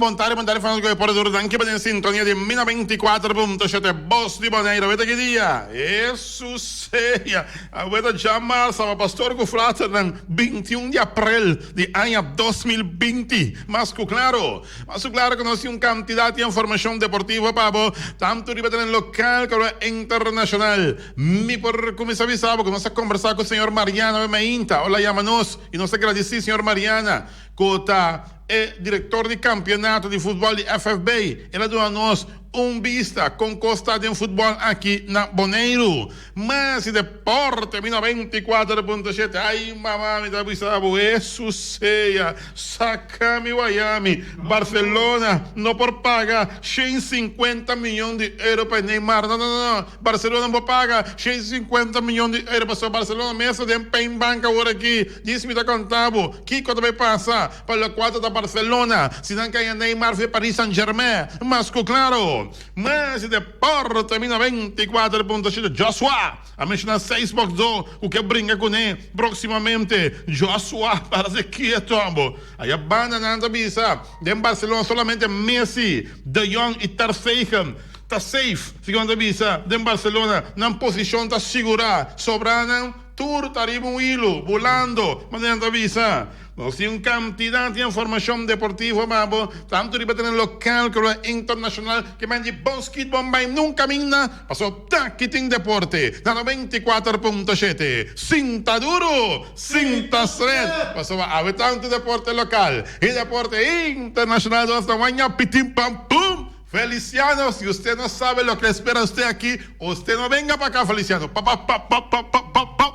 Bon tardi, bon tardi fanático di deporte duro. Danki pa den sintonia di Mi 94.7 Bos di Boneiru. Aweta ki dia? Hesus sea! Aweta djamars tabata pastor ku fraternan 21 di aprel di aña 2020. Mas ku klaro, mas ku klaro ku nos tin un kantidat di informashon deportivo pa bo, tantu riba teren lokal komo internashonal. Mi por kuminsá bisa bo ku nos a kombersá ku señor Mariano awe mainta. Ola yama nos i nos ta gradisí señor Mariana. Ku ta e direktor di kampionato di futbòl di FFB. El a duna nos un bista kon kos ta den futbòl aki na Boneiru. Mas di deporte mi 94.7. Ai mama mi ta bisa bo Hesus sea saka mi waya mi. Barcelona no por paga 150 miyon di euro pa Neymar. No no no no Barcelona no por paga 150 miyon di euro pasobra Barcelona mes ta den peinbank awor aki. Djis mi ta konta bo kiko ta bai pasa pa lokual ta ta Barcelona si nan kaña Neymar for Paris Saint Germain. Mas ku klaro, mas di deporte mi 94.7 Joshua a menshona seis bòksdó ku ke bringa kuné proksimamente. Joshua parse kieto abo. Aya banda nan ta bisa den Barcelona solamente Messi, De Jong i Ter Stegen ta safe. Segun nan ta bisa den Barcelona nan posishon ta sigurá. Sobrá nan. Tur ta riba un hilu, bulando, manera nan ta bisa. Nos tin un kantidat di informashon deportivo pa bo, tantu riba teren lokal komo internashonal, ke men di bon skit bon bai nunka minda, pasobra taki tin deporte na 94.7. Sinta duru, sinta stret, pasobra awe tantu deporte lokal i deporte internashonal nos ta waña pitin pam pum! Feliciano, si usted no sabe lo que espera usted aquí, usted no venga pa acá, Feliciano. Pa, pa, pa, pa, pa, pa, pa, pa.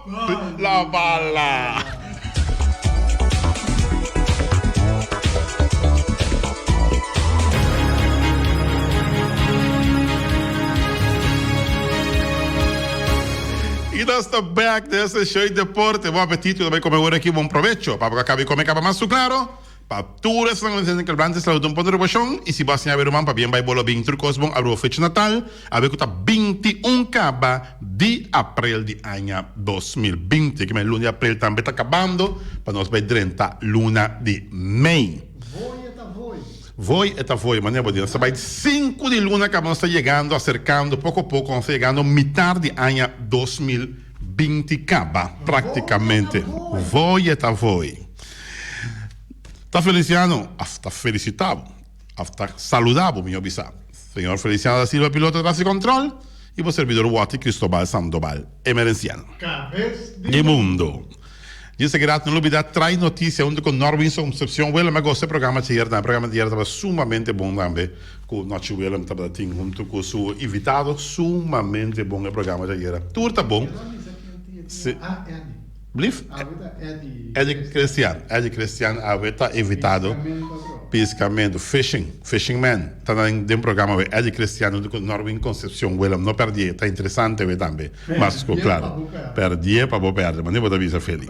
La bala. Y nos ta back den este show deporte. Bon apetito, nos bai come awor aki. Bon provecho. Pa bo ka cabi come caba mas su claro. Pa tur esnan ku ta den Blantes Salud un punto di revashon i si bo a siña awe ruman pabien bai bolo bin tur kos bon awe bo fecha natal awe ku ta 21 kaba di aprel di aña 2020 kimen luna di aprel tambe ta kabando pa nos bai drenta luna di mei. Voi e ta voi. Voi e ta voi manera bo di nos ta bai sinku di luna kaba nos ta yegando aserkando poko poko nos ta yegando mitar di aña 2020 kaba praktikamente voi e ta voi. Ta Feliciano, af ta felicita bo, af ta saluda bo, mihor bisa. Señor Feliciano da Silva, piloto tras di control, y bo servidor Watty Cristobal Sandoval, Emerenciano. Cabes di mundo. Dice grato, no lubida trae noticia hunto cu Norwinson Concepcion. Willem a gosta e programa ayer tambe. E programa di ayer tabata sumamente bon tambe cu Nochi Willem tabata tin hunto cu su invitado. Sumamente bon e programa di ayer. Tur ta bon. Si. Blief? Eddie Christian, Eddie Christian awe ta invitado Piscamento, fishing, fishing man ta nan den programa awe Eddie Christian hunto cu Norwin Concepcion Willem no perdié ta interesante awe tambe mas cu claro perdié pa bo perde mane bo ta bisa Feli.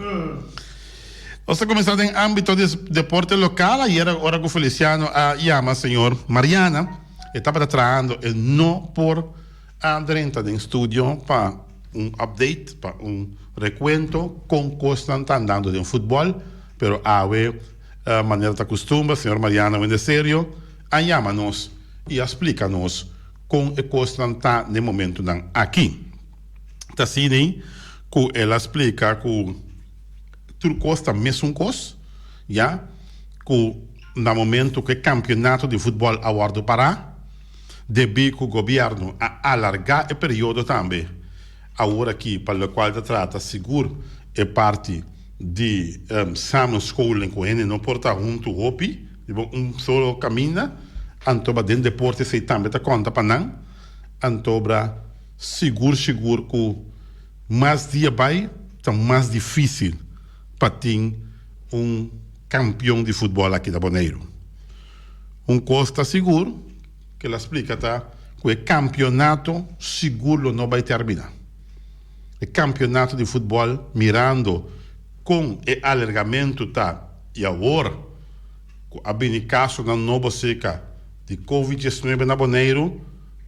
Nos ta cuminsa den ambito di deporte local ayer ora cu Feliciano a yama señor Mariana e tabata trahando e no por a drenta den studio pa un update, pa un recuento con cosnan ta andando den futbol, pero awe manera ta custumber señor Mariano Wendeserio a yama nos y a splica nos con e cosnan ta den momentonan aki. Ta asina cu el a splica cu tur cos ta mesun cos, ya cu na momento cu e campeonato di futbol a wordo para, Debí ku gobièrnu a alargá e periodo tambe, awor aki pa lokual ta trata sigur e parti di samenscholing ku hende no por ta huntu hopi riba un solo kaminda, anto den deporte esei tambe ta konta pa nan, antobra sigur sigur ku mas dia bai ta mas difísil pa tin un kampion di futbòl aki na Boneiru. Un kos ta sigur ku el a splika ta ku e kampionato sigur lo no bai terminá. E kampionato di futbòl mirando kon e alergamentu ta i awor ku a bini kasonan nobo serka di covid 19 na Boneiru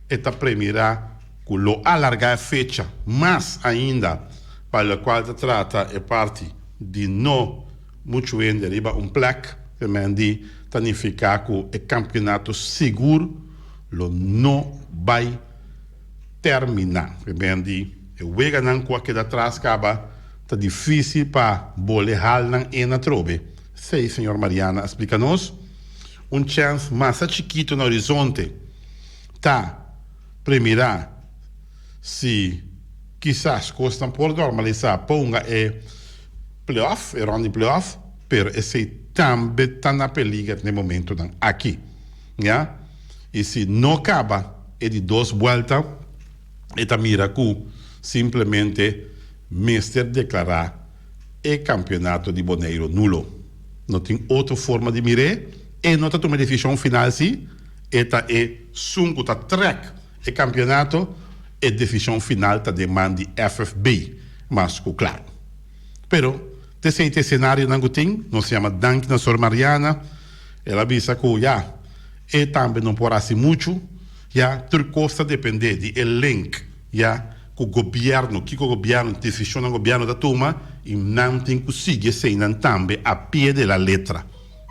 e ta premirá ku lo alargá e fecha mas ainda pa lokual ta trata e parti di no muchu hende riba un plek. Di. ta nifiká ku e kampionato sigur lo no bai terminá. Primer di e weganan ku a keda atras kaba ta difísil pa bole hal nan en atrobe, esei señor Mariana a splika nos. Un chèns masa chikitu na horizonte ta premirá si kisas kosnan por normalisá pa hunga e playoff, e rònt di playoff, pero esei tambe ta na peliger na e momentunan aki. Ya. I si no kaba e di dos buelta, e ta mira ku simplemente mester deklará e kampionato di Boneiru nulo. No tin otro forma di mir'é. E no ta tuma e desishon final si, e ta esun ku ta trèk e kampionato, e desishon final ta den man di FFB, mas ku klaru. Pero t'esei ta e senarionan ku tin. Nos yama danki na Sor Mariana. El a bisa ku ya, e tambe no por hasi muchu, ya tur kos ta dependé di e link ya ku gobièrnu, kiko gobièrnu, desishonnan gobièrnu ta tuma i nan tin ku sigui eseinan tambe a pie de la letra,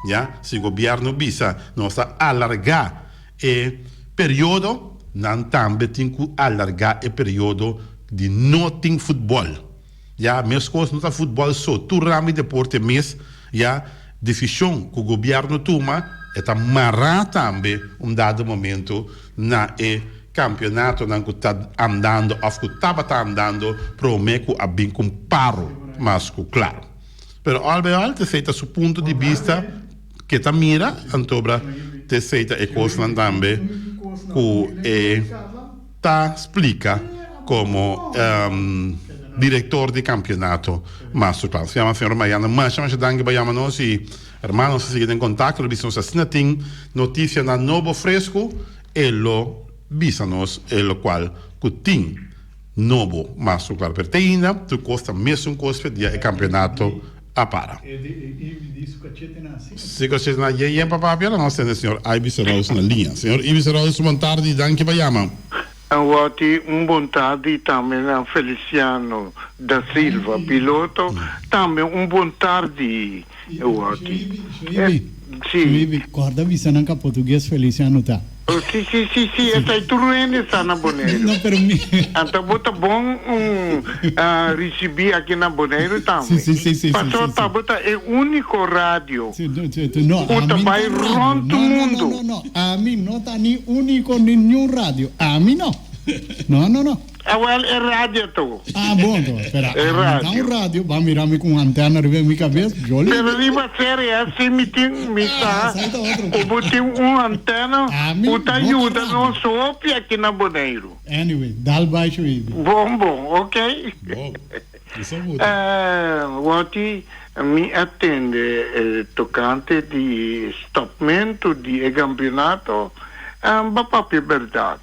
ya. Si gobièrnu bisa nos ta alargá e periodo, nan tambe tin ku alargá e periodo di no tin futbòl. Ya, meskos no ta futbòl so, tur ramo di deporte mes, ya, desishon ku gobièrnu tuma e ta mará tambe un dado momento na e kampionatonan ku ta andando òf ku tabata andando promé ku a bin ku un paro mas ku klaro. Pero òl bai òl t'esei ta su punto di bista ke ta mira, antobra t'esei ta e kosnan tambe ku e. Ta splika komo direktor di kampionato Masterclass. Yama señor Mariano masha masha danki pa yama nos i hermano nos ta sigui den kontakto lo bisa nos asina tin notisianan nobo fresku e lo bisa nos e lokual ku tin nobo Masterclass pero te ainda tur kos ta mesun kos fe dia e kampionato a para. Si kachete yen yen pa papia la nos tene señor Ibis Roos na liña. Señor Ibis Roos bon tardi danki pa yama. Awor-ti un bon tardi tambe na Feliciano da Silva, piloto, tambe un bon tardi awor-ti. Si. Corda bisa nan ka portugues Feliciano ta. Si, si, si, si, esai tur hende sa na Boneiru. No, pero mi. Anto bo ta bon un ricibi aki na Boneiru tambe. Si, si, si, si, Pasobra si, si. tabata e unico radio Si, no, si, no, cu ta ami bai no ta radio. rond No, no, no, mundo. no, no, ami no ta ni unico ni niun radio. Ami no. No, no, no. Awel e radio to. Ah, bon to. Pero E ami ta radio. un radio, ba mira mi cu un antena riba mi cabes, joli. Pero riba serie si mi tin, mi Ah, sa esai ta otro cu bo tin un antena Ami cu ta no ta yuda radio. nos hopi aki na Boneiru. Anyway, dal bai Shuibi. Bon, bon, ok. Bon, bisa mucho. Eh, Woti, mi a tende eh, tocante di stopmento di e campeonato, eh, bo papia berdad.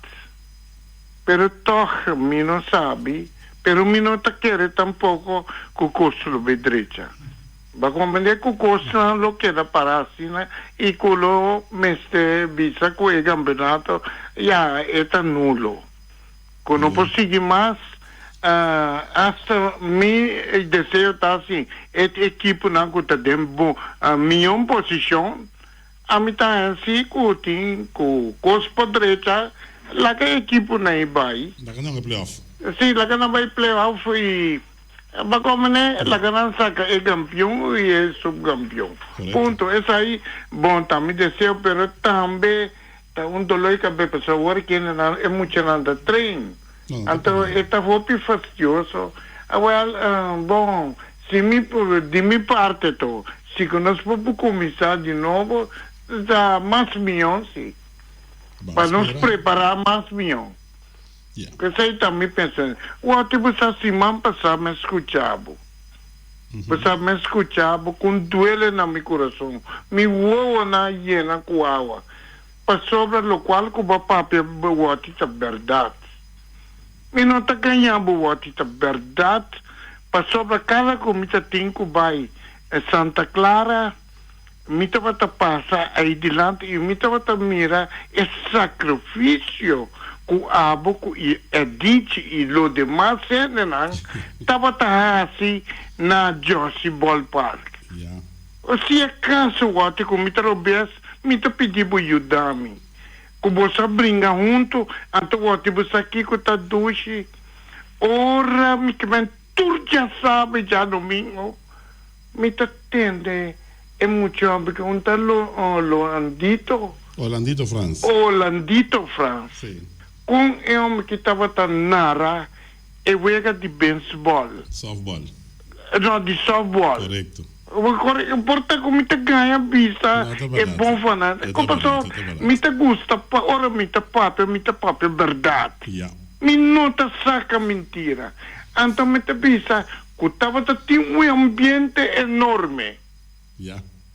Pero tòg mi no sabi, pero mi no ta kere tampoko ku kos lo bai drecha. Bo a komprendé ku kosnan lo keda pará asina i ku lo mester bisa ku e kampeonato ya e ta nulo, ku no por sigui mas. Asta mi deseo ta si e ekiponan ku ta den mihó posishon Ami ta hasi ku tin ku kos por drecha, laga e ekiponan ei bai. Laga nan bai playoff. Si, laga nan bai playoff i bako mene laga nan saka e kampion i e subkampion. Punto. Esai bon ta mi deseo pero tambe ta un dolor di kabes pasobra awor kendenan e muchanan ta train. Anto e ta hopi fastioso. Awel, bon, si mi, di mi parte to, si ku nos por por kuminsá di nobo, ta mas mihó, si. Pa nos prepará mas mihó. Esei ta mi pensamentu. Wòrdi bo sa siman pasá mi a skuchá bo. Bo sa mi a skuchá bo ku un duele na mi kurason. Mi wowonan a yena ku awa. Pasobra lokual ku bo a papia bo wòrdi ta bèrdat. Mi no ta gañá bo wòrdi ta bèrdat, pasobra kada ku mi ta tin ku bai Santa Clara, mi tabata pasa ei dilanti i mi tabata mira e sakrifisio ku abo ku Edichi i lo demas hendenan tabata hasi na Jossy Ballpark. Si acaso wòrdi ku mi ta robes. Mi ta pidi bo yuda mi. Ku boso a bringa huntu, anto wòrdi bo sa kiko ta dushi. Ora mi ke men tur djasabe djadomingo, mi ta tende e mucha hòmber ku un ta Loandito. Orlandito Frans. Orlandito Frans. Sí. Kon e hòmber ki tabata nara e wega di bensbòl. Sòftbòl. No, di sòftbòl. Korekto. Por ta ku mi ta gaña bisa e bon fanan. Ku paso mi ta gusta pa ora mi ta papia, mi ta papia bèrdat. Mi no ta saka mintira. Anto mi ta bisa ku tabata tin un ambiente enorme.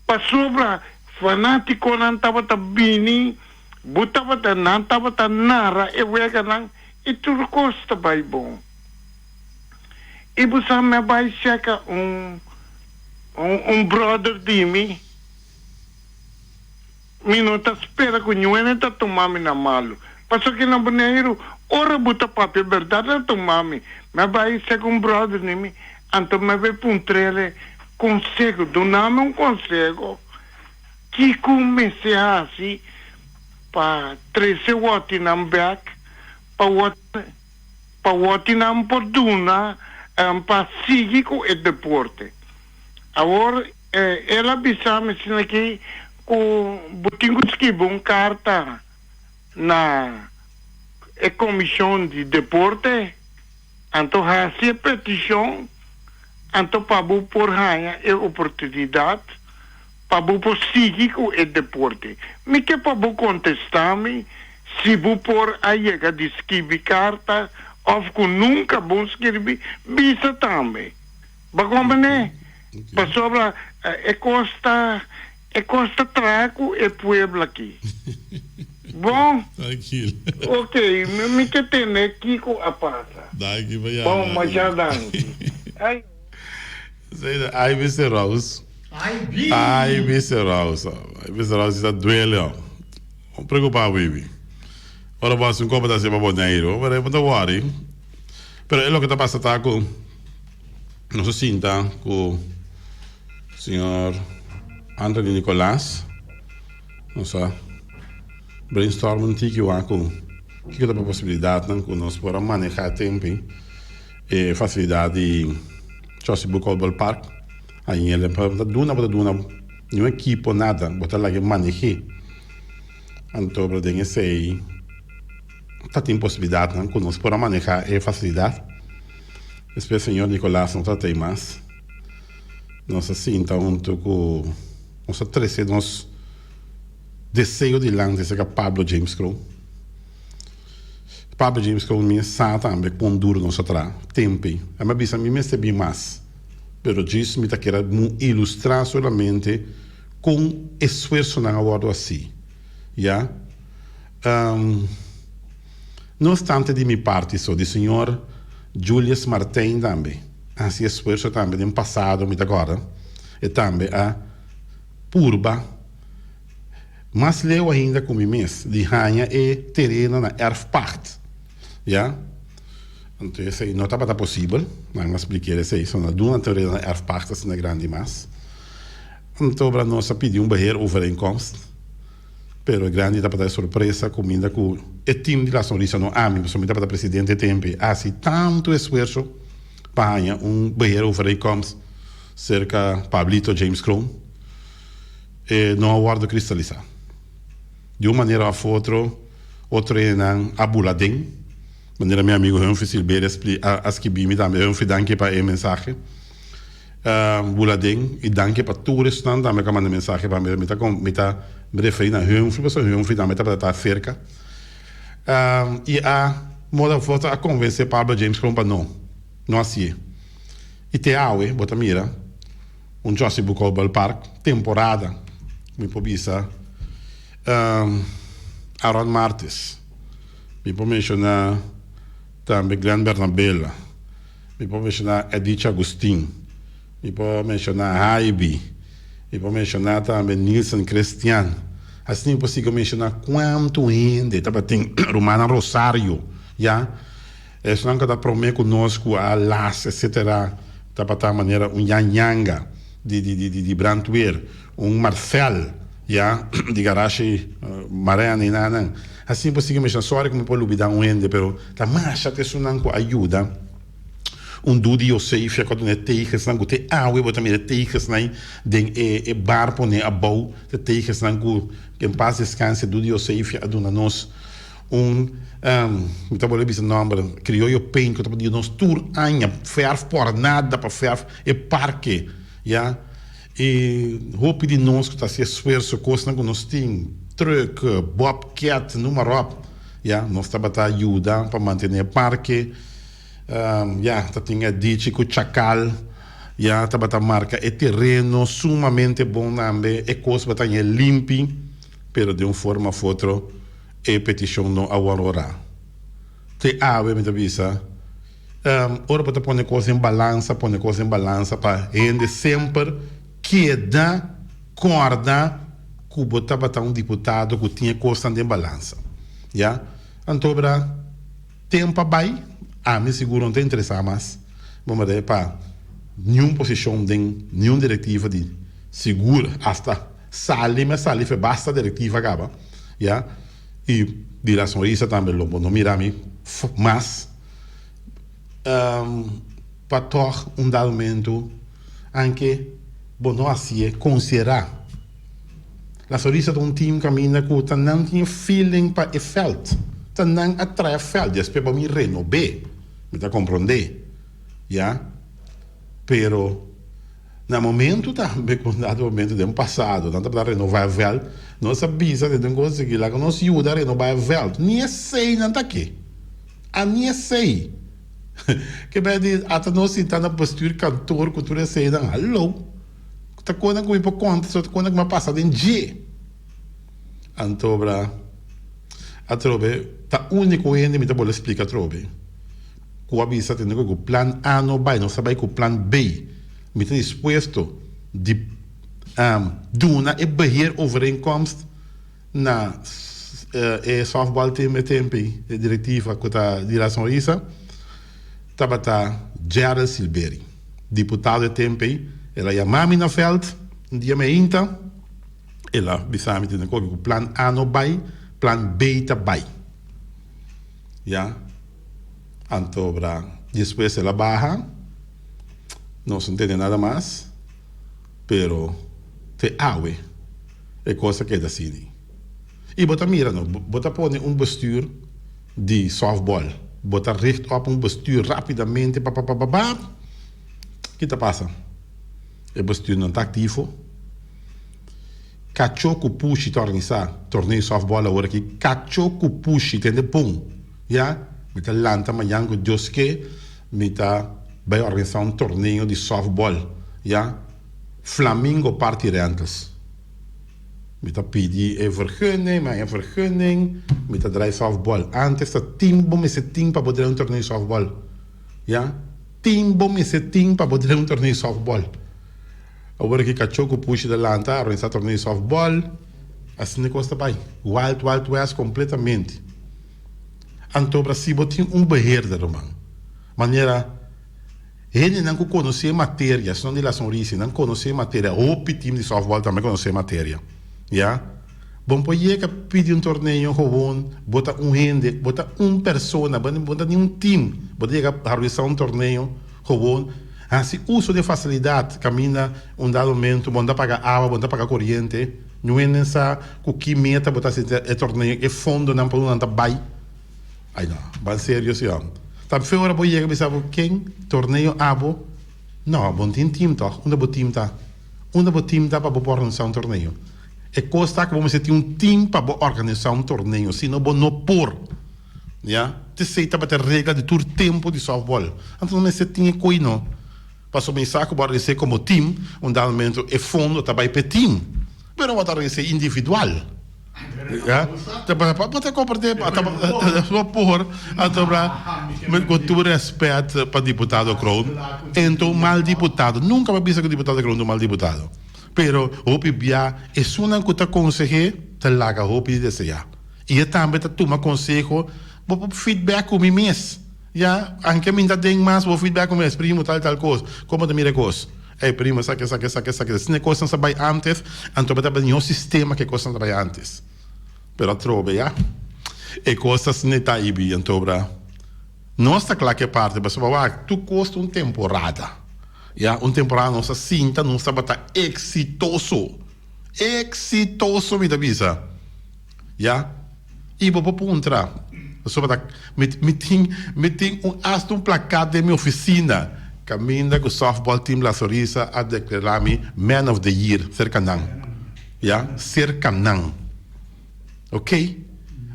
Pasobra fanátikonan tabata bini, bo tabata, nan tabata nara e weganan i tur kos ta bai bon. I bo sa mi a bai seka un un brother di mi, mi no ta spera ku ñuene ta tuma mi na malu, pasobra ki na Boneiru ora bo ta papia bèrdat ta tuma mi. Mi a bai seka un brother di mi, anto mi a bai puntr'el konsego, duna mi un konsego kiko mester hasi pa trese wòtinan bèk pa wòti. Pa wòti nan por duna pa sigui ku e deporte. Awor el a bisa mi asina aki ku bo tin ku skibi un karta na e komishon di deporte, anto hasi e petishon, anto pa bo por haña e oportunidat pa bo por sigui ku e deporte. Mi ke pa bo kontestá mi si bo por a yega di skibi karta òf ku nunka bo skirbi, bisa tambe. Bo komprendé? Pasobra e kos ta e kos ta traha ku e pueblo aki. Bon? Trankil. Ok, mi ke tende kiko a pasa. Danki pa yama. Bon, masha danki. Ai. Ai, Mister Rose. Ai, Mister Rose. Ai, Mister Rose ta duele ho. No preocupa, baby. Ora bo haci un copa ta haci pa Boneiru, pero bo ta worry. Pero e loke ta pasa ta cu nos a sinta cu señor Anthony Nicolaas. Nos a brainstorm un tiki wak cu kico ta pa posibilidadnan cu nos por a maneha tempi e facilidad di Chelsea Boekhoudt Ballpark. Añele pa bo ta duna bo ta duna niun ekipo nada bo ta laga e maneh'é. Anto pero den esei ta tin posibilidatnan ku nos por a manehá e fasilidat. Despues señor Nicolas no ta tei mas. Nos a sinta huntu ku nos a trese nos deseo dilanti aserka Pablo James Kroon. Pablo James Kroon mi sa tambe kon duru nos a traha tempi. A mi a bisa mi mester bin mas. Pero djis mi ta kere ilustrá solamente kon esfuersonan a wòrdu hasí, ya. No obstante di mi parti so, di señor Julius Martijn tambe a hasi esfuerso tambe den pasado, mi ta kòrda, e tambe a purba mas leu ainda ku mi mes di haña e tereno na erfpacht, ya. Anto esei no tabata posibel, nan a spliker esei, so no duna tereno na erfpacht asina grandi mas. Anto obra nos a pidi un beheerovereenkomst, pero e grandi tabata e sorpresa kuminda ku e team di La Sonrisa, no ami, pasobra mi tabata presidente e tempu ei, a hasi tantu esfuerso pa haña un beheerovereenkomst serka Pablito James Kroon, e no a wòrdu kristalisá. Di un manera òf otro, otro hendenan a bula aden. Manera mi amigo Humphrey Silveria a skibi mi tambe. Humphrey, danki pa e mensahe. Bula aden i danki pa tur esnan tambe ku a manda mensahe pa mi. Mi ta mi ta referi na Humphrey pasobra Humphrey tambe tabata ta aserka. I a moda òf otro a konvensé Pablo James Kroon pa no, no hasié. I te awe bo ta mira un Jossy Bucol Ballpark temporada mi por bisa Aaron Martis. Mi por menshoná tambe Glenn Bernabela. Mi por menshoná Edith Agustin. Mi por menshoná Haiby. Mi por menshoná tambe Nilson Christian. Asina mi por sigui menshoná kuantu hende tabatin rumannan Rosario, ya. Esnan ku ta promé ku nos ku a las etcetera tabata manera un Jan Yanga di di di di brandweer, un Marcel. Ya, di garashi Mariana y nan. Asina por sigui mensha sorry cu mi por lubida un hende pero ta masha ta esunnan cu a yuda un Dudy Josefia cu a duna e tegesnan cu te awe bo ta mira e tegesnan den e e bar pone abou ta tegesnan cu en paz descanse Dudy Josefia a duna nos un mi ta bolbe bisa nomber crioyo paint cu ta por duna nos tur aña verf por nada pa verf e parke ya. E hopi di nos ku ta hasi esfuerso, kosnan ku nos tin, trùk, bòbkèt, numa ròp, ya, nos tabata yuda pa mantené e parke. Ya, ta tin e dichi ku chakal, ya, tabata marka e tereno sumamente bon tambe, e kos tabata haña limpi, pero den un forma òf otro e petishon no a wòrdu orá. Te awe mi ta bisa. Ora bo ta pone kos den balansa, pone kos den balansa pa hende semper keda kòrda ku bo tabata un diputado ku tin e kosnan den balansa. Ya. Anto bra tempu a bai, ami sigur no ta interesá mas bo mira pa niun posishon den niun direktiva di sigur asta sali mi a sali fe basta direktiva kaba, ya, i di La Sonrisa tambe lo bo no mira mi mas. Pa tòg un dado momento anke bo no hasié konsiderá. La Sonrisa ta un team kaminda ku ta nan tin e feeling pa e vèlt. Ta nan a trae e vèlt, despues bo mi renob'é, mi ta komprondé, ya. Pero na momento tambe ku un dado momento den pasado nan tabata renobá e vèlt, nos a bisa den un kos aki, laga nos yuda renobá e vèlt. Ni esei nan ta ke. A ni esei. Ke bes di ata nos sinta na bestuur kantoor ku tur eseinan, hallo. Ta kona ku mi por konta so ta kona ku mi a pasa den dje. Anto bra atrobe ta uniko hende mi ta bolbe splika atrobe ku a bisa tene ku plan A no bai nos ta bai ku plan B. Mi ta dispuesto di duna e beheerovereenkomst Na e softball team e tempi e directiva cu ta di La Sonrisa tabata Gerald Silberi, diputado e tempi. El a yama mi na veld un dia meinta, el a bisa mi tene koki cu plan A no bay, plan B ta bay. Ya, anto bra despues el a baha, nos no tene nada mas, pero te awe. E kos a keda asini. I bo ta mira no, bo ta pone un bestuur di softball, bo ta richt op un bestuur rapidamente papapapapap, ki ta pasa? E bestuur no ta aktivo. Kachó ku pushi ta organisá torneo softball awor aki, kachó ku pushi, tende bon, ya, mi ta lanta mañan ku Dios ke, mi ta bai organisá un torneo di softball, ya. Flamingo Party Rentals. Mi ta pidi e vergunning, mi haña vergunning, mi ta draai softball. Antes ta tin bo mester tin pa bo draai un torneo softball. Ya, tin bo mester tin pa bo draai un torneo softball. Awor aki kachó ku pushi ta lanta, organisa torneo softball, asina e kos ta bai. Wild Wild West kompletamente. Anto bra si bo tin un beheerder, ruman, manera. Hendenan ku konosé materia, esnan di La Sonrisa, nan konosé materia, hopi team di softball tambe konosé materia, ya. Bo por yega pidi un torneo gewoon, bo ta un hende, bo ta un persona, bo no ta ni un team, bo ta yega organisá un torneo gewoon, hasi uso di e fasilidat kaminda un dado momento bo no ta paga awa, bo no ta paga koriente, niun hende sa ku ki meta bo ta hasi e torneo, e fondonan pa unda nan ta bai. Ay no, ban serio si hom. Ta fe ora bo yega bisa bo ken torneo abo? No, bo no tin team toch? Unda bo team ta? Unda bo team ta pa bo por organisa un torneo? E cos ta cu bo mester tin un team pa bo organisa un torneo, si no bo no por. Ya, t'esey tabata e regla di tur tempo di softball. Anto no mester tin e coy no. Pasobra mi sa cu bo a organisa como team, un dado momento e fondo ta bay p'e team. Pero bo ta organisa individual. Ya, ta pa pa ta komprendé pa ta no por anto bra ku tur rèspèt pa diputado Kroon en ta un mal diputado nunka mi a bisa ku diputado Kroon ta un mal diputado pero hopi bia esunnan ku ta konseh'é ta laga hopi di deseá i e tambe ta tuma konseho bo por feedback ku mi mes ya anke mi ta den mas bo feedback ku mi mes primo tal tal kos komo ta mira e kos. Ey primo esaki esaki esaki esaki asina e kosnan sa bai antes anto bo tabata mihó sistema ku e kosnan ta bai antes pero atrobe ya e kos ta asina e ta ibi anto bra nos ta kla ku e parti pasobra wak tur kos ta un temporada ya un temporada nos a sinta nos tabata eksitoso eksitoso mi ta bisa ya. I bo por puntra, pasobra ta mi mi tin mi tin un asta un plakat den mi ofisina kaminda ku softball team La Sonrisa a deklará mi man of the year serka nan. Ya, serka nan. Oké.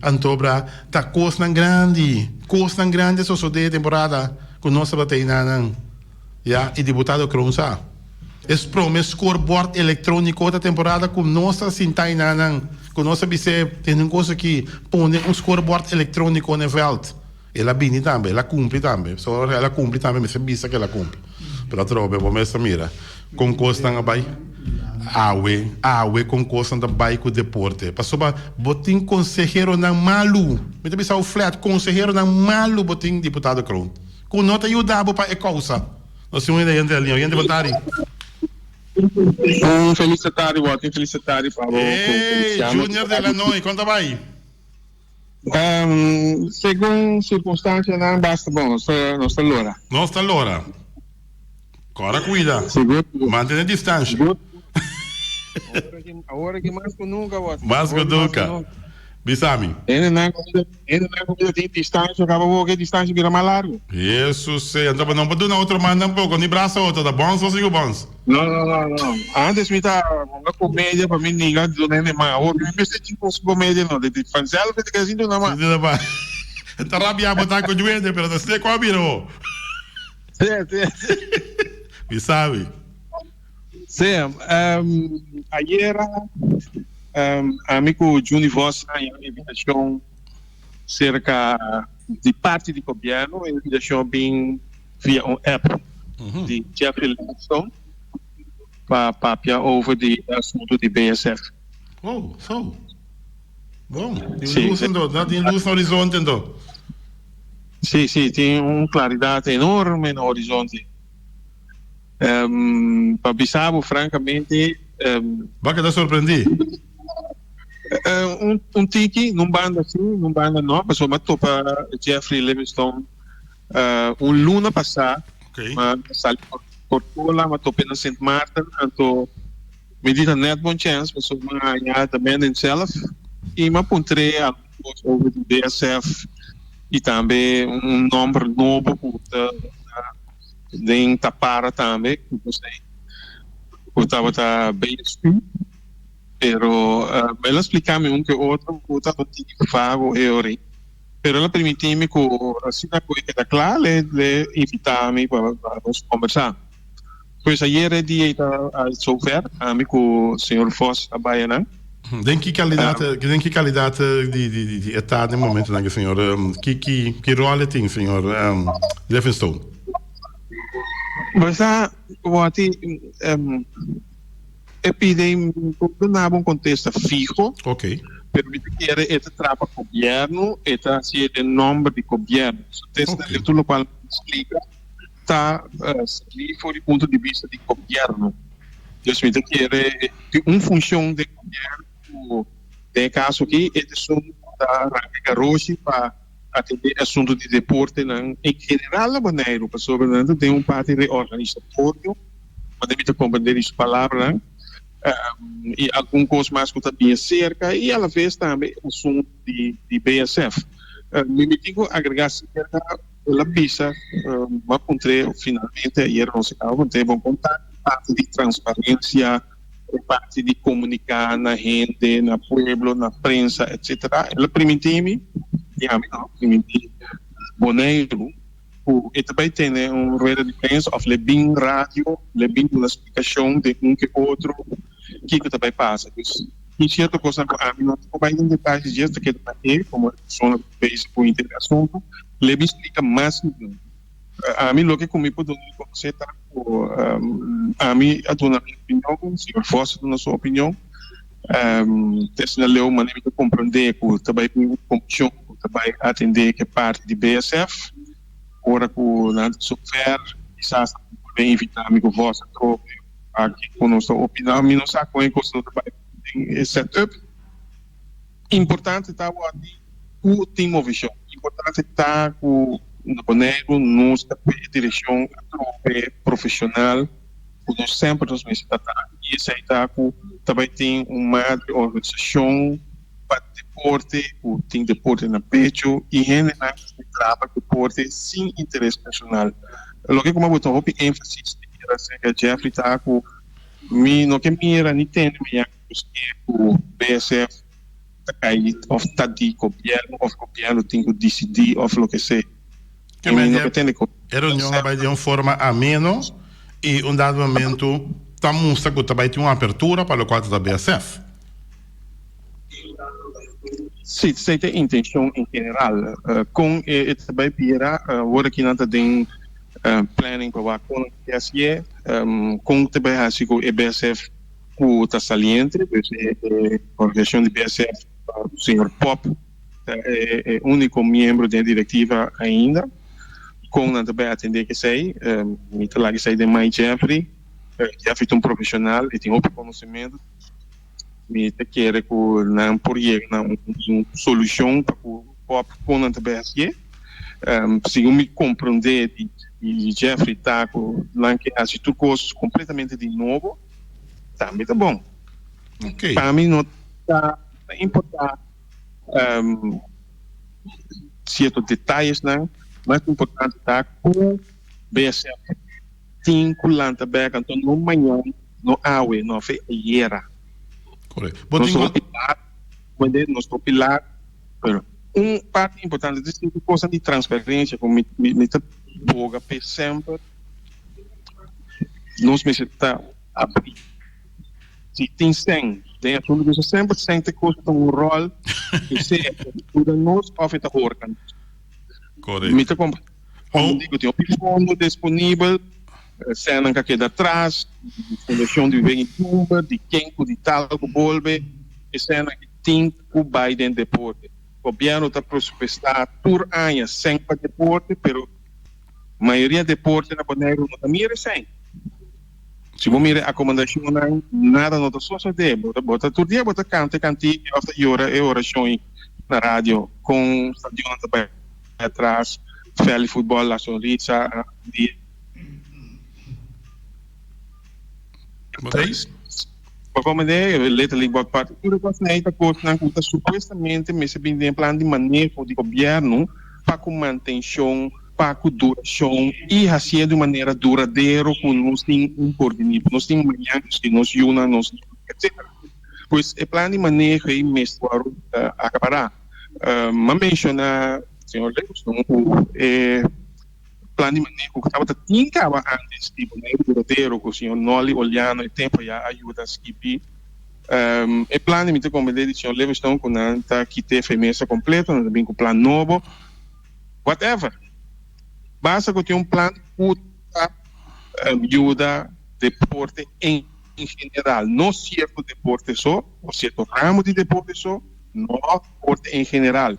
Antobra ta kosnan grandi, kosnan grandi a sosodé e temporada ku nos tabata einan. Ya, i diputado Kroon sa. Es prome scorebord electronico ta temporada cu nos ta sinta enanan, cu nos a bis'é tene un cos aki, pone un scorebord electronico na e veld. El a bini tambe, el a cumpli tambe. So ora el a cumpli tambe mester bisa cu el a cumpli. Pero atrobe bo mes ta mira con cosnan a bay awe, awe con cosnan ta bay cu deporte. Pasobra bo tin conseheronan malu, mi ta bisa bo flat, conseheronan malu bo tin diputado Kroon, cu no ta yuda bo pa e causa. Nos tin un hende hende alinea. Hende bon tardi. Un felis tardi Walter, un felis tardi pa bo ku Hey, Feliciano. Junior de la Noy, kon ta bai? Segun sirkunstansianan basta bon, nos ta nos ta lora. Nos ta lora. Kòrda kuida. Sigur. Mantene distansha. Sigur. Awor aki mas ku nunka Walter. Mas ku Awor aki mas ku nunka. nunka. Bisa mi. Hendenan ku hendenan ku bira tin distansha kaba wou ke distansha bira mas largu. Hesus sea, anto bo no por duna otro man tampoco, ni brasa otro, ta bons bo sigu bons. No, no, no, no. Antes mi ta hunga comedia pa mi ninga duna hende man. Awor mi mester tin cos comedia no. Di vanzelf mi ta keda sin duna man. Sin duna man. Ta rabia bo ta cu duende, pero ta sne cu a bira ho. Sí, sí, sí. Mi sabi. Sí, ayera ami ku Juni Vos a haña un invitashon serka di parti di gobièrnu. E invitashon a bin via un app di Jeffrey Livingstone pa papia over di e asuntu di BSF. Oh, so. Bon, tin lus anto, tin lus na horizonte anto. Sí, sí, tin un klaridat enorme na horizonte. Pa bisa bo francamente. Bo a keda sorprendí? Un tiki, nun banda sí, nun banda no, pasobra mi a topa Jeffrey Livingstone un luna pasá. Mi a sali Portola, mi a top'é na Sint Maarten, anto mi di ta nèt bon chèns pasobra mi a haña the man himself i mi a puntr'é algun kos over di BSF i tambe un nòmber nobo ku ta. Den Tapara tambe ku nos ku tabata BSP pero el a splika mi un ke otro ku tabata tiki vago e ora ei pero el a permiti mi ku asina ku e keda kla le le invita mi pa nos kombersa. Pues ayer e dia ei ta sover ami ku señor Vos a bai anan. Den ki kalidat den ki kalidat di di di e ta den momentonan ki señor ki ki ki ròl e tin señor Livingstone? Bo sa wòti e pidi mi por duna bo un kontesta fiho. Ok. Pero mi ta kere e ta traha pa gobièrnu, e ta hasié den nòmber di gobièrnu. So testa tur lokual mi splika. Ta sali for di punto di bista di gobierno. Dus mi ta kere tin un funcion den gobierno cu den e caso aki e ta esun cu ta ranca garoshi pa atende e asunto di deportenan en general na Boneiru pasobra nan ta den un parti reorganisatorio, manera mi ta comprende di su palabranan, y algun cos mas cu ta bien cerca y alaves tambe e asunto di BSF. Mi tin cu agrega cerca. El a bisa, Bo a puntr'é finalmente ayer nos a caba puntr'é bon con ta e parti di transparencia, e parti di comunica na hende, na pueblo, na prensa, etcetera. El a primintí mi, di ami no, primintí Boneiru cu e ta bay tene un rueda di prensa of le bin radio, le bin duna splicacion den un ke otro kico ta bay pasa. Dus tin cierto cosnan cu ami no ta por bay den detaye dje, ta keda na e como e persona cu ta bezig cu inter e asunto. Le mi splika mas mihó. Ami loke ku mi por duna di konosé ta ku ami a duna mi opinion, señor Vos a duna su opinion. Te asina leu manera mi ta komprondé ku ta bai bin un komishon ku ta bai atendé ke parti di BSF. Ora ku nan ta sofer kisas nan por. Por invitá mi ku vòs atrobe aki ku nos ta opiná. Mi no sa kon e kos lo ta bai den e set up. Importante ta wòrdi ku tin movishon. Importante ta ku na Boneiru nos ta p'e direkshon atrobe profeshonal ku nos semper nos mester ta ta i esei ta ku ta bai tin un madre organisashon pa deporte ku tin deporte na pecho i hendenan ku ta traha pa deporte sin interes personal. Loke ku mi a bota hopi énfasis aserka Jeffrey ta ku mi no ke mira ni tende mañana. Paske ku BSF ta kai òf ta di gobièrnu òf gobièrnu tin ku disidí òf loke sea. Ke Mi no manera ke tende ku e reunion a bai den un forma ameno i un dado momento ta mustra ku ta bai tin un apertura pa lokual ta ta BSF. Sí, esei ta e intenshon en general. Kon e ta bai bira, wor aki nan ta den planning pa wak kon nan ta ke hasié, kon ta bai hasi ku e BSF ku ta saliente, dus e organisashon di BSF, señor Pop ta e úniko miembro den e direktiva ainda. Kon nan ta bai atendé ku esei? Mi ta laga esei den man Jeffrey. Jeffrey ta un profeshonal, e tin hopi konosementu. Mi ta kere ku nan por yega na un solushon pa ku Pop kon nan ta bai hasié. Segun mi komprondé di Jeffrey ta ku nan ke hasi tur kos kompletamente di nobo. Tambe ta bon. Ok. Pa mi no ta importa cierto detayesnan, mas importante ta cu BSF tin cu lanta bek, anto no mañan, no awe, no afe ayera. Correcto. Bo Nos tin hopi laat, comprende? Nos hopi laat, pero un parti importante, ta sinti cosa di transparencia cu mi, mi ta boga p'e semper. Nos mester ta abrí. Si tin sèn den asuntu ku semper sèn ta kos ku ta un ròl ku sea ta yuda nos òf e ta horka nos. Korekto. Mi ta komprendé ku tin hopi fondo disponibel, sènnan ka keda atras, di Fundashon di Wegen Tumba, di ken ku di tal ku bolbe, e sènnan aki tin ku bai den deporte. Gobièrnu ta presupuestá tur aña sèn pa deporte, pero Mayoria deporte na Boneiru no ta mira esei. Si bo mira e akomodashonnan, nada no ta sosodé. Bo ta bo ta tur dia bo ta kanta e kantiki òf ta yora e orashon ei na radio kon stadionnan ta bai atras, vèlt di futbòl La Sonrisa di. Bo ta ei? Bo komprendé? Little League Ballpark Park, tur e kosnan ei ta kosnan ku ta supuestamente mester bini den e plan di maneho di gobièrnu pa ku mantenshon, pa ku durashon i hasié di un manera duradero ku nos tin un porvenir, ku nos tin mañan, nos tin nos yunan, nos etcetera. Pues e plan di maneho ei mester wòrdu akapará. M'a menshoná, señor Leuston, ku e. Plan di maneho ku tabata tin kaba antes di Boneiru Duradero ku señor Nolly Oliano e tempu ya a yuda skibi. E plan di mi ta komprendé di señor Livingstone ku nan ta kit'é fe mesa kompleto, nan ta bin ku plan nobo, whatever. Basta ku tin un plan ku ta yuda deporte en general, no sierto deporte so o sierto ramo di deporte so, no, deporte en general.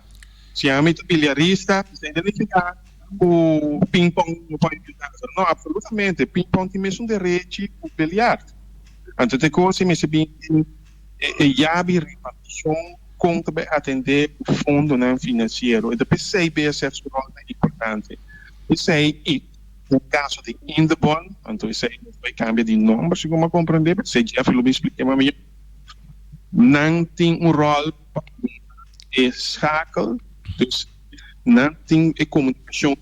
Si ami ta biliarista, esei ta nifiká ku pingpong no por yudansa. No, absolutamente. Pingpong tin mesun derechi ku biliard. Anto te kos ei mester bin den e yabi repartishon kon ta bai atendé ku fondonan finansiero. E ta p'esei BSF su ròl ta importante. Esei i den kaso di Indebon, anto esei nos bai kambia di nòmber segun mi a komprendé, pero esei Jeffrey lo bin spliká mas mihó. Nan tin un ròl pa e schakel, dus nan tin e komunikashon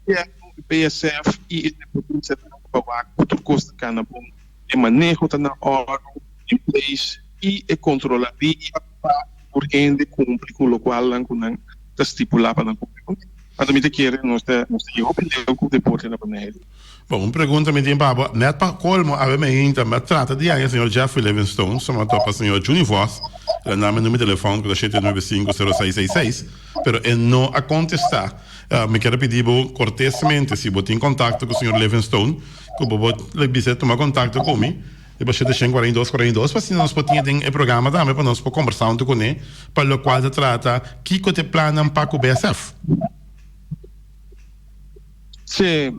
interno, e BSF i e deportistanan pa wak ku tur kos ta kana bon, e maneho ta na òrdu, in place, i e kontrolaria pa tur hende kumpli ku lokualnan ku nan ta stipulá pa nan kumpli kuné. Anto mi ta kere nos ta nos ta yega hopi leu ku deporte na Boneiru. Bon, un pregunta mi tin pa bo. Nèt pa kolmo awe mainta mi a trata di haña señor Jeffrey Livingstone, so mi a topa señor Juni Vos, el a nami numero di telefòn ku ta shete nuebe sinku sero seis seis seis, pero e no a kontestá. Mi kier a pidi bo kortesmente si bo tin kontakto ku señor Livingstone, ku bo por bisa e tuma kontakto ku mi riba shete shen kuarenta i dos kuarenta i dos pa asina nos por tin e den e programa tambe pa nos por kombersá huntu kuné pa lokual ta trata kiko ta e plannan pa ku BSF. Sí,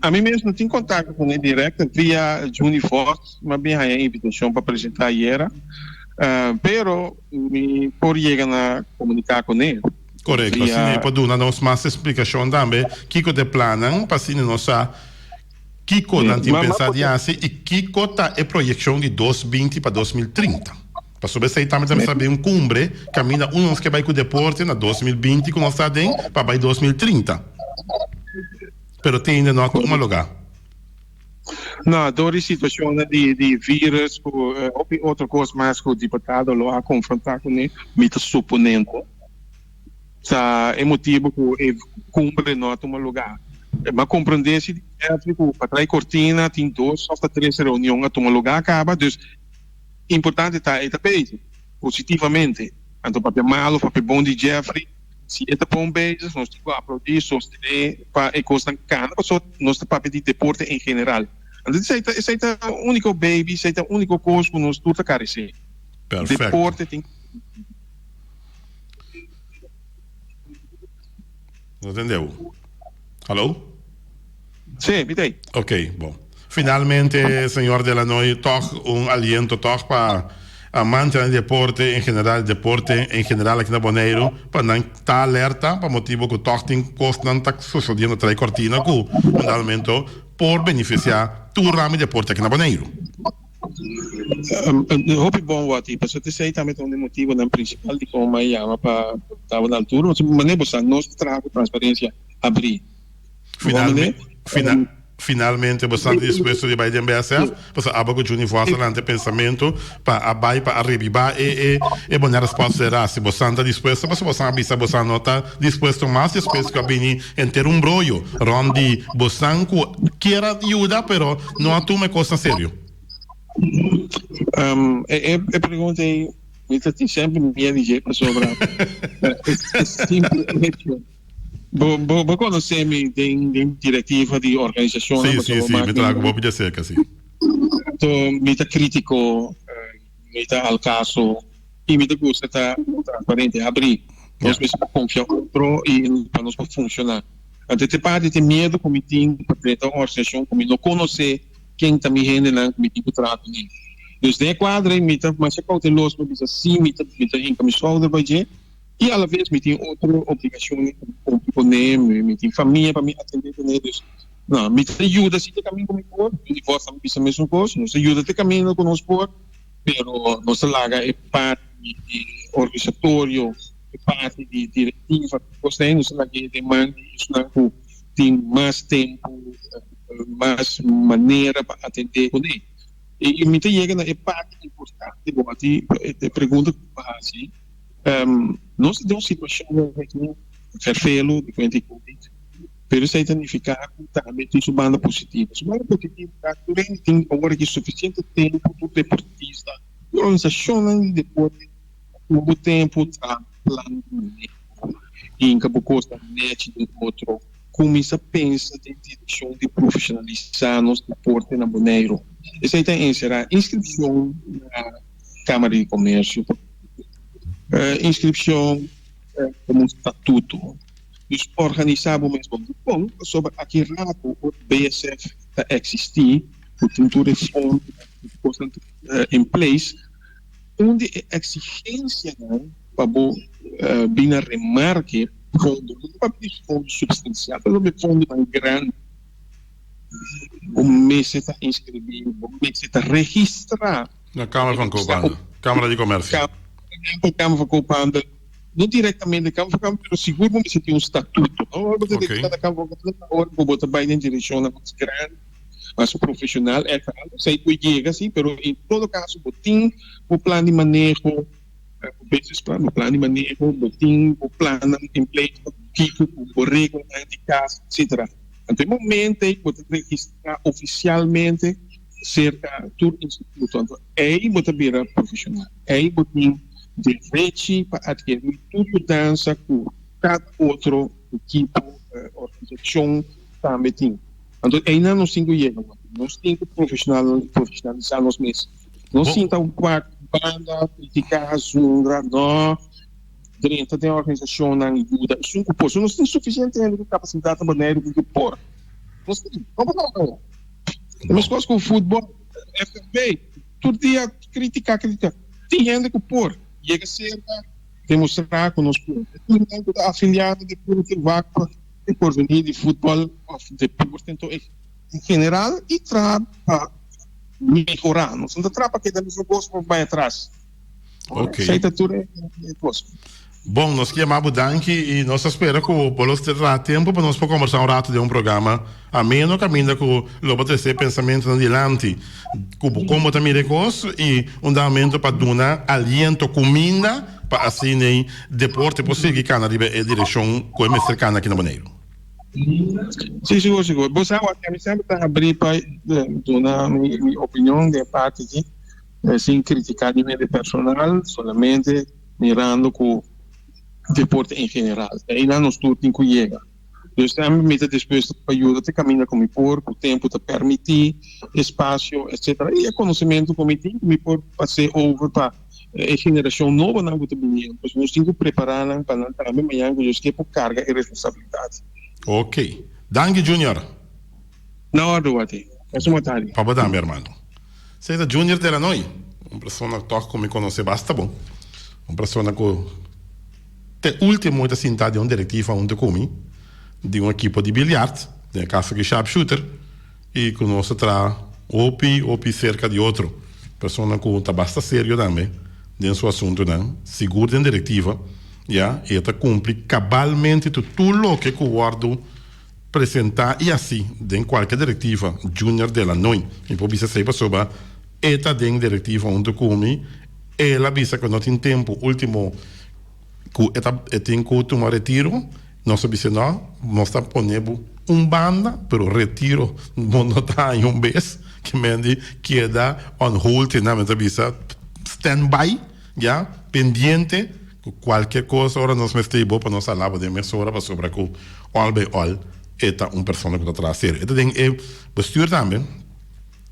ami mes no tin contacto cu ne directo via Juni Vos, mi a bin haya invitacion pa presenta ayera, pero mi por yega na comunica cu ne. Corecto, asina e por duna nos mas explicacion tambe kico ta e plannan pa asina nos sa kico nan tin pensa di haci y kico ta e proyeccion di 2020 pa 2030. Pasobra esei tambe ta mester bin un cumbre caminda unda nos ke bai cu deporte na 2020 cu nos ta aden pa bai 2030. Pero te ainda no a tuma lugar. No, door di situacionnan di di virus cu hopi otro cos mas cu diputado lo a confronta cune, mi ta supone ta e motibo cu e cumbre no a tuma lugar. Mi a comprende si di Jeffrey cu pa trae cortina tin dos of ta tres reunion a tuma lugar caba, dus Importante ta e ta bezig positivamente. Anto papia malo, papia bon di Jeffrey, si e ta bon bezig nos tin ku aplaudí, sostené pa e kosnan kana pasobra nos ta papia di deporte en general. Anto esei ta esei ta úniko baby, esei ta úniko kos ku nos tur ta karesé. Perfecto. Deporte tin. No tendeu. Hallo? Sí, mi ta ei. Ok, bon. Finalmente, señor Delanoy, tòg un aliento tòg pa amantenan di deporte en general, deporte en general aki na Boneiru, pa nan ta alerta pa motibo ku tòg tin kosnan ta sosodiendo tras e kortina ku un dado momento por benefisiá tur ramo di deporte aki na Boneiru. Hopi bon wòrdi, pasobra esei tambe ta un di e motibonan prinsipal dikon mi a yama pa taba na altura. Manera bo sa, nos ta traha ku transparensia habrí. Finalmente bo sta dispuesto di bai den BSF? Pasobra abo ku Juni Vos a lanta e pensamentu pa a bai pa a rebibá e e Bonaire Sports Federatie. Bo ta dispuesto? Pasobra bo a bisa bo no ta dispuesto mas despues ku a bini henter un broyo rònt di bosan ku kier a yuda pero no a tuma e kos na serio. E pregunta ei mi ta tin semper miedu di dje pasobra e simple hecho. Bo bo bo konosé mi den den direktiva di organisashonnan Sí, sí, pasobra sí, bo mi mak traha ku bo p'e serka, sí. Anto mi ta kritiko, mi ta al kaso i mi ta gusta ta transparente, habrí. Nos Ya. mester por konfia otro i pa nos por funshoná. Anto te parti te miedu ku mi tin pa drenta un organisashon ku mi no konosé ken ta mi hendenan ku mi tin ku traha kuné. Dus den e kuadro ei mi ta masha koutelos pa bisa sí mi ta mi ta hinka mi skouder pa dje. I alaves mi tin otro obligacionnan ku mi cumpli kuné, mi tin famia pa mi atendé kuné, dus no, mi ta yuda si te kaminda ku mi por, mi divorce tambe bisa mesun kos, nos ta yuda te kaminda ku nos por, pero nos ta laga e parti di organisatorio, e parti di directiva, tur kos ei nos ta lag'é den man di esnan ku tin mas tempu, mas manera pa atendé kuné. I mi ta yega na e parti importante bo a di e pregunta ku bo a hasi. Nos ta den un situashon aki ferfelu di kuenta di covid, pero esei ta nifiká ku tambe tin su banda positivo. Su banda positivo ta ku tur hende tin awor aki sufisiente tempu, tur deportista, tur organisashonnan di deporte ta tuma bo tempu traha plan di maneho, hinka bo kosnan nèchi den otro, kuminsá pensa den direkshon di profeshonalisá nos deporte na Boneiru. Esei ta enserá inskripshon na Kámara di Komersio. Inskripshon komo un statuto. Dus organisá bo mes bon. Dikon? Pasobra aki rato ora BSF ta eksistí, ku tin tur e fondonan, tur e kosnan in place, un di e eksigensianan pa bo bin na remarke fondo, no ta papia di fondo supstansial, ta papia di fondonan grandi, bo mester ta inskribí, bo mester ta registrá. Na Kamer van Koophandel, Kamera di Komersio. Kamer van Koophandel, no direktamente Kamer van Koophandel, pero sigur bo mester tin un statuto, no? Ora bo ta registrá na Kamer van Koophandel, ora ku bo ta bai den direkshonnan mas grandi, mas profeshonal, èk algu esei por yega si, pero en todo kaso bo tin bo plan di maneho, bo business plan, bo plan di maneho, bo tin bo plannan in place pa kiko ku bo regelnan di kas, etsetera. Anto e momento ei ku bo ta registrá ofisialmente, Serka tur instituto. Anto ei bo ta bira profeshonal. Ei bo tin derechi pa adkerí tur yudansa ku kada otro ekipo, organisashon tambe tin. Anto einan nos tin ku yega. Nos tin ku profeshonalisá nos mes. No sinta wak banda, kritiká, zundra. No. Drenta den organisashonnan yuda esun ku por. So nos tin sufisiente hende ku kapasidat na Boneiru ku ke por. Nos tin. No por no. Meskos ku futbòl, FFB, tur dia kritiká, kritiká. Tin hende ku por yega serka, demostrá ku nos por. E tur nan ku ta afiliá na deporte wak pa e porvenir di futbòl òf deporte en general i traha pa mehorá. Nos no ta traha pa keda mesmo kos òf bai atras. Ok. Esei ta tur e kos. Bon, nos ke yama bo danki i nos ta spera ku bo lo traha tempu pa nos por kombersá un ratu den un programa ameno kaminda ku lo bo trese e pensamentunan dilanti ku bo kon bo ta mira e kos i un damentu pa duna aliento, kuminda pa asina e deporte por sigui kana riba e direkshon ku e mester kana aki na Boneiru. Sí, sigur, sigur. Bo sa wak, ami semper ta habrí pa duna mi opinion den e parti aki. Sin critica di hende personal, solamente mirando cu deporte en general. Ta eynan nos tur tin cu yega. Dus tambe mi ta dispuesto pa yuda te caminda cu mi por, cu tempo ta permiti, espacio, etcetera. Y e conocemento cu mi tin, cu mi por pas'e over pa e generacion nobonan cu ta biniendo. Pasobra nos tin cu prepara nan pa nan tambe mañan cu Dios ke por carga e responsabilidad. Ok. Danki Junior. Na ordo, Wati. Pasa un tardi. Pa bo tambe, hermano. Esei ta Junior Delanoy, un persona tòg ku mi konosé basta bon. Un persona ku te último e ta sintá den un direktiva huntu ku mi di un ekipo di biljart, den e kaso aki Sharpshooter, i ku nos ta traha hopi, hopi serka di otro. Persona ku ta basta serio tambe den su asuntunan, sigur den direktiva, ya, i e ta kumpli kabalmente tur loke ku wòrdu Presenta y haci den cualke directiva Junior Delanoy. Mi por bisa esey pasobra e ta den directiva hunto cu mi. El a bisa cu no tin tempo ultimo cu e ta e tin cu tuma retiro. Nos a bisa no, nos ta pone bo un banda, pero retiro bo no ta haña un bes. Ke men di keda on hold te nan mi ta bisa stand by ya pendiente. Ku kualke kos ora nos mester bo pa nos alaba den mesora pasobra ku òl by òl e ta un persona ku ta traha serio. E ta den e bestuur tambe,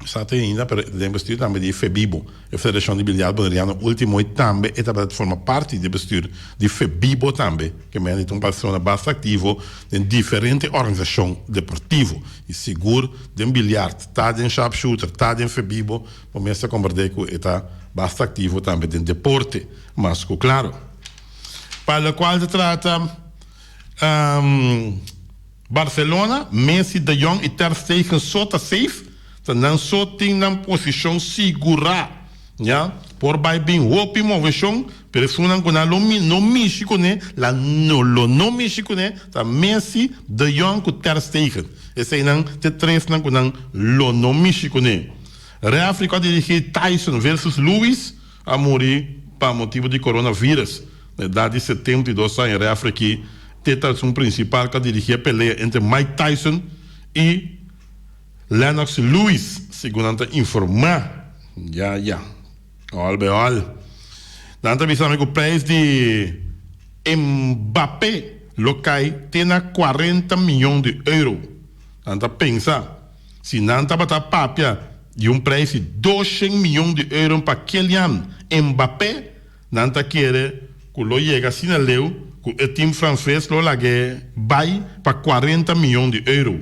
sa ta ainda, pero e ta den bestuur tambe di Febibo, e Federashon di Biljart Boneriano ultimo i tambe e tabata forma parti di e bestuur di Febibo tambe, ke men e ta un persona basta aktivo den diferente organisashon deportivo i sigur den biljart, ta den sharpshooter, ta den Febibo, bo mester komprende ku e ta basta aktivo tambe den deporte. Mas ku klaro. Pa lokual ta trata Barcelona, Messi, De Jong i Ter Stegen so ta safe, ta nan so tin nan posishon sigurá. Ya, por bai bin hopi moveshon, pero esunnan ku nan lo no mishi kuné, la no lo no mishi kuné, ta Messi, De Jong ku Ter Stegen. Eseinan ta e tresnan ku nan lo no mishi kuné. Refri ku a dirigí Tyson versus Lewis. A muri pa motibu di coronavirus. Na edat di 72 aña refri ki te ta esun principal cu a dirigi e pelea entre Mike Tyson y Lennox Lewis, segun nan ta informa. Ya ya. All by all. Nan ta bisa mi cu prijs di Mbappé lo cay te na 40 miyon di euro. Nan ta pensa. Si nan tabata papia di un prijs di doshen miyon di euro pa Kylian Mbappé, nan ta kere ku lo yega asina leu ku e tim franses lo lag'é bai pa kuarenta miyon di euro,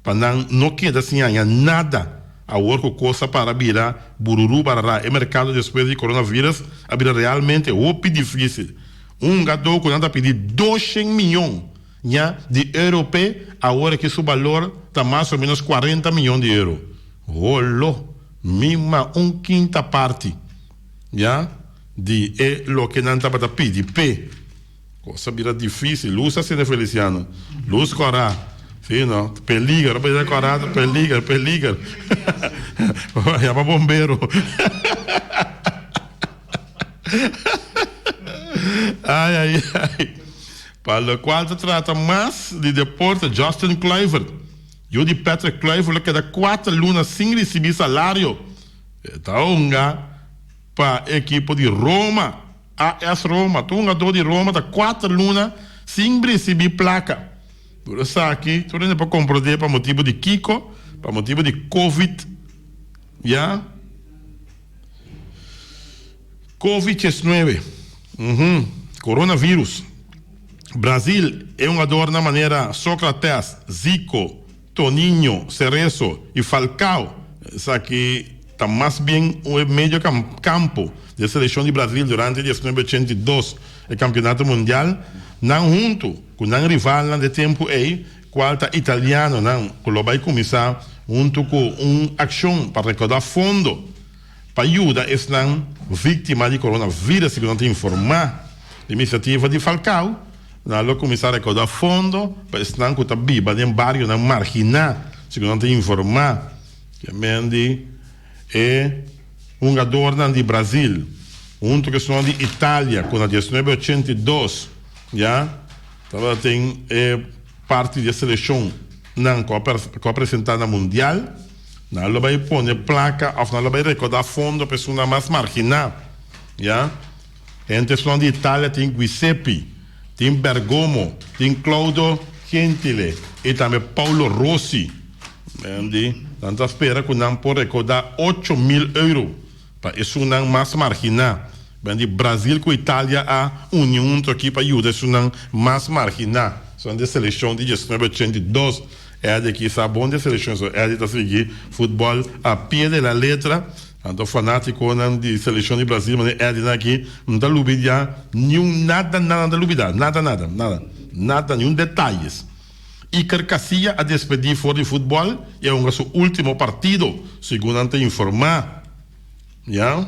pa nan no keda sin haña nada. Awor ku kos a para bira bururu barará, e merkado despues di coronavirus a bira realmente hopi difísil. Un hungadó ku nan ta pidi doshen miyon Ña di euro p'e, awor aki su balor ta mas o menos cuarenta miyon di euro. Holo! Mi ma un quinta parti, ya, di e loke nan tabata pidi p'e. Cos a bira dificil. Luz a sende Feliciano. Luz cora. Si, no? Peliger. Ora bira cora, ta peliger, peliger. Yama bombero. Ai, ai, ai. Pa lokual ta trata mas di deporte, Justin Kluivert, yu di Patrick Kluivert lo keda kuater luna sin risibí salario. E ta hunga pa ekipo di Roma, AS Roma. Tur hungadó di Roma ta kuater luna sin risibí plaka. Tur esaki tur hende por komprondé pa motibu di kiko? Pa motibu di Covid, ya. Covid 19. Uhum. Coronavirus. Brazil, e hungadornan manera Socrates, Zico, Toninho, Cerezo y Falcao, esaki ta mas bien un e medio campo di e seleccion di Brazil durante 1982 e campeonato mundial, nan hunto cu nan rivalnan di e tempo ey cual ta italianonan cu lo bay cuminsa hunto cu un accion pa recauda fondo pa yuda esnan victima di coronavirus, segun nan ta informa. Di iniciativa di Falcao, nan lo cuminsa recauda fondo pa esnan cu ta biba den barionan margina, segun nan ta informa. Kiamendi e hungadornan di Brazil hunto cu esnan di Italia cu na 1982 ya tabatin e parti di e seleccion nan cu a presenta na mundial, nan lo bay pone placa of nan lo bay recauda fondo pa esunnan mas margina, ya. Entre esunnan di Italia tin Guiseppi, tin Bergomo, tin Claudio Gentile y tambe Paolo Rossi. Di nan ta spera cu nan por recauda 8000 euro pa esunnan mas margina. Di Brazil cu Italia a uni hunto aki pa yuda esunnan mas margina. Esunnan di seleccion di 1982. Eddie aki sa bon di seleccion, so Eddie ta sigui futbol a pie de la letra. Anto fanaticonan di seleccion di Brasil manera Eddie nan aki no ta lubida niun nada nada nan ta lubida nada nada nada nada niun detalles. Iker Casilla a despedi for di futbol y a hunga su ultimo partido segun nan ta informa ya.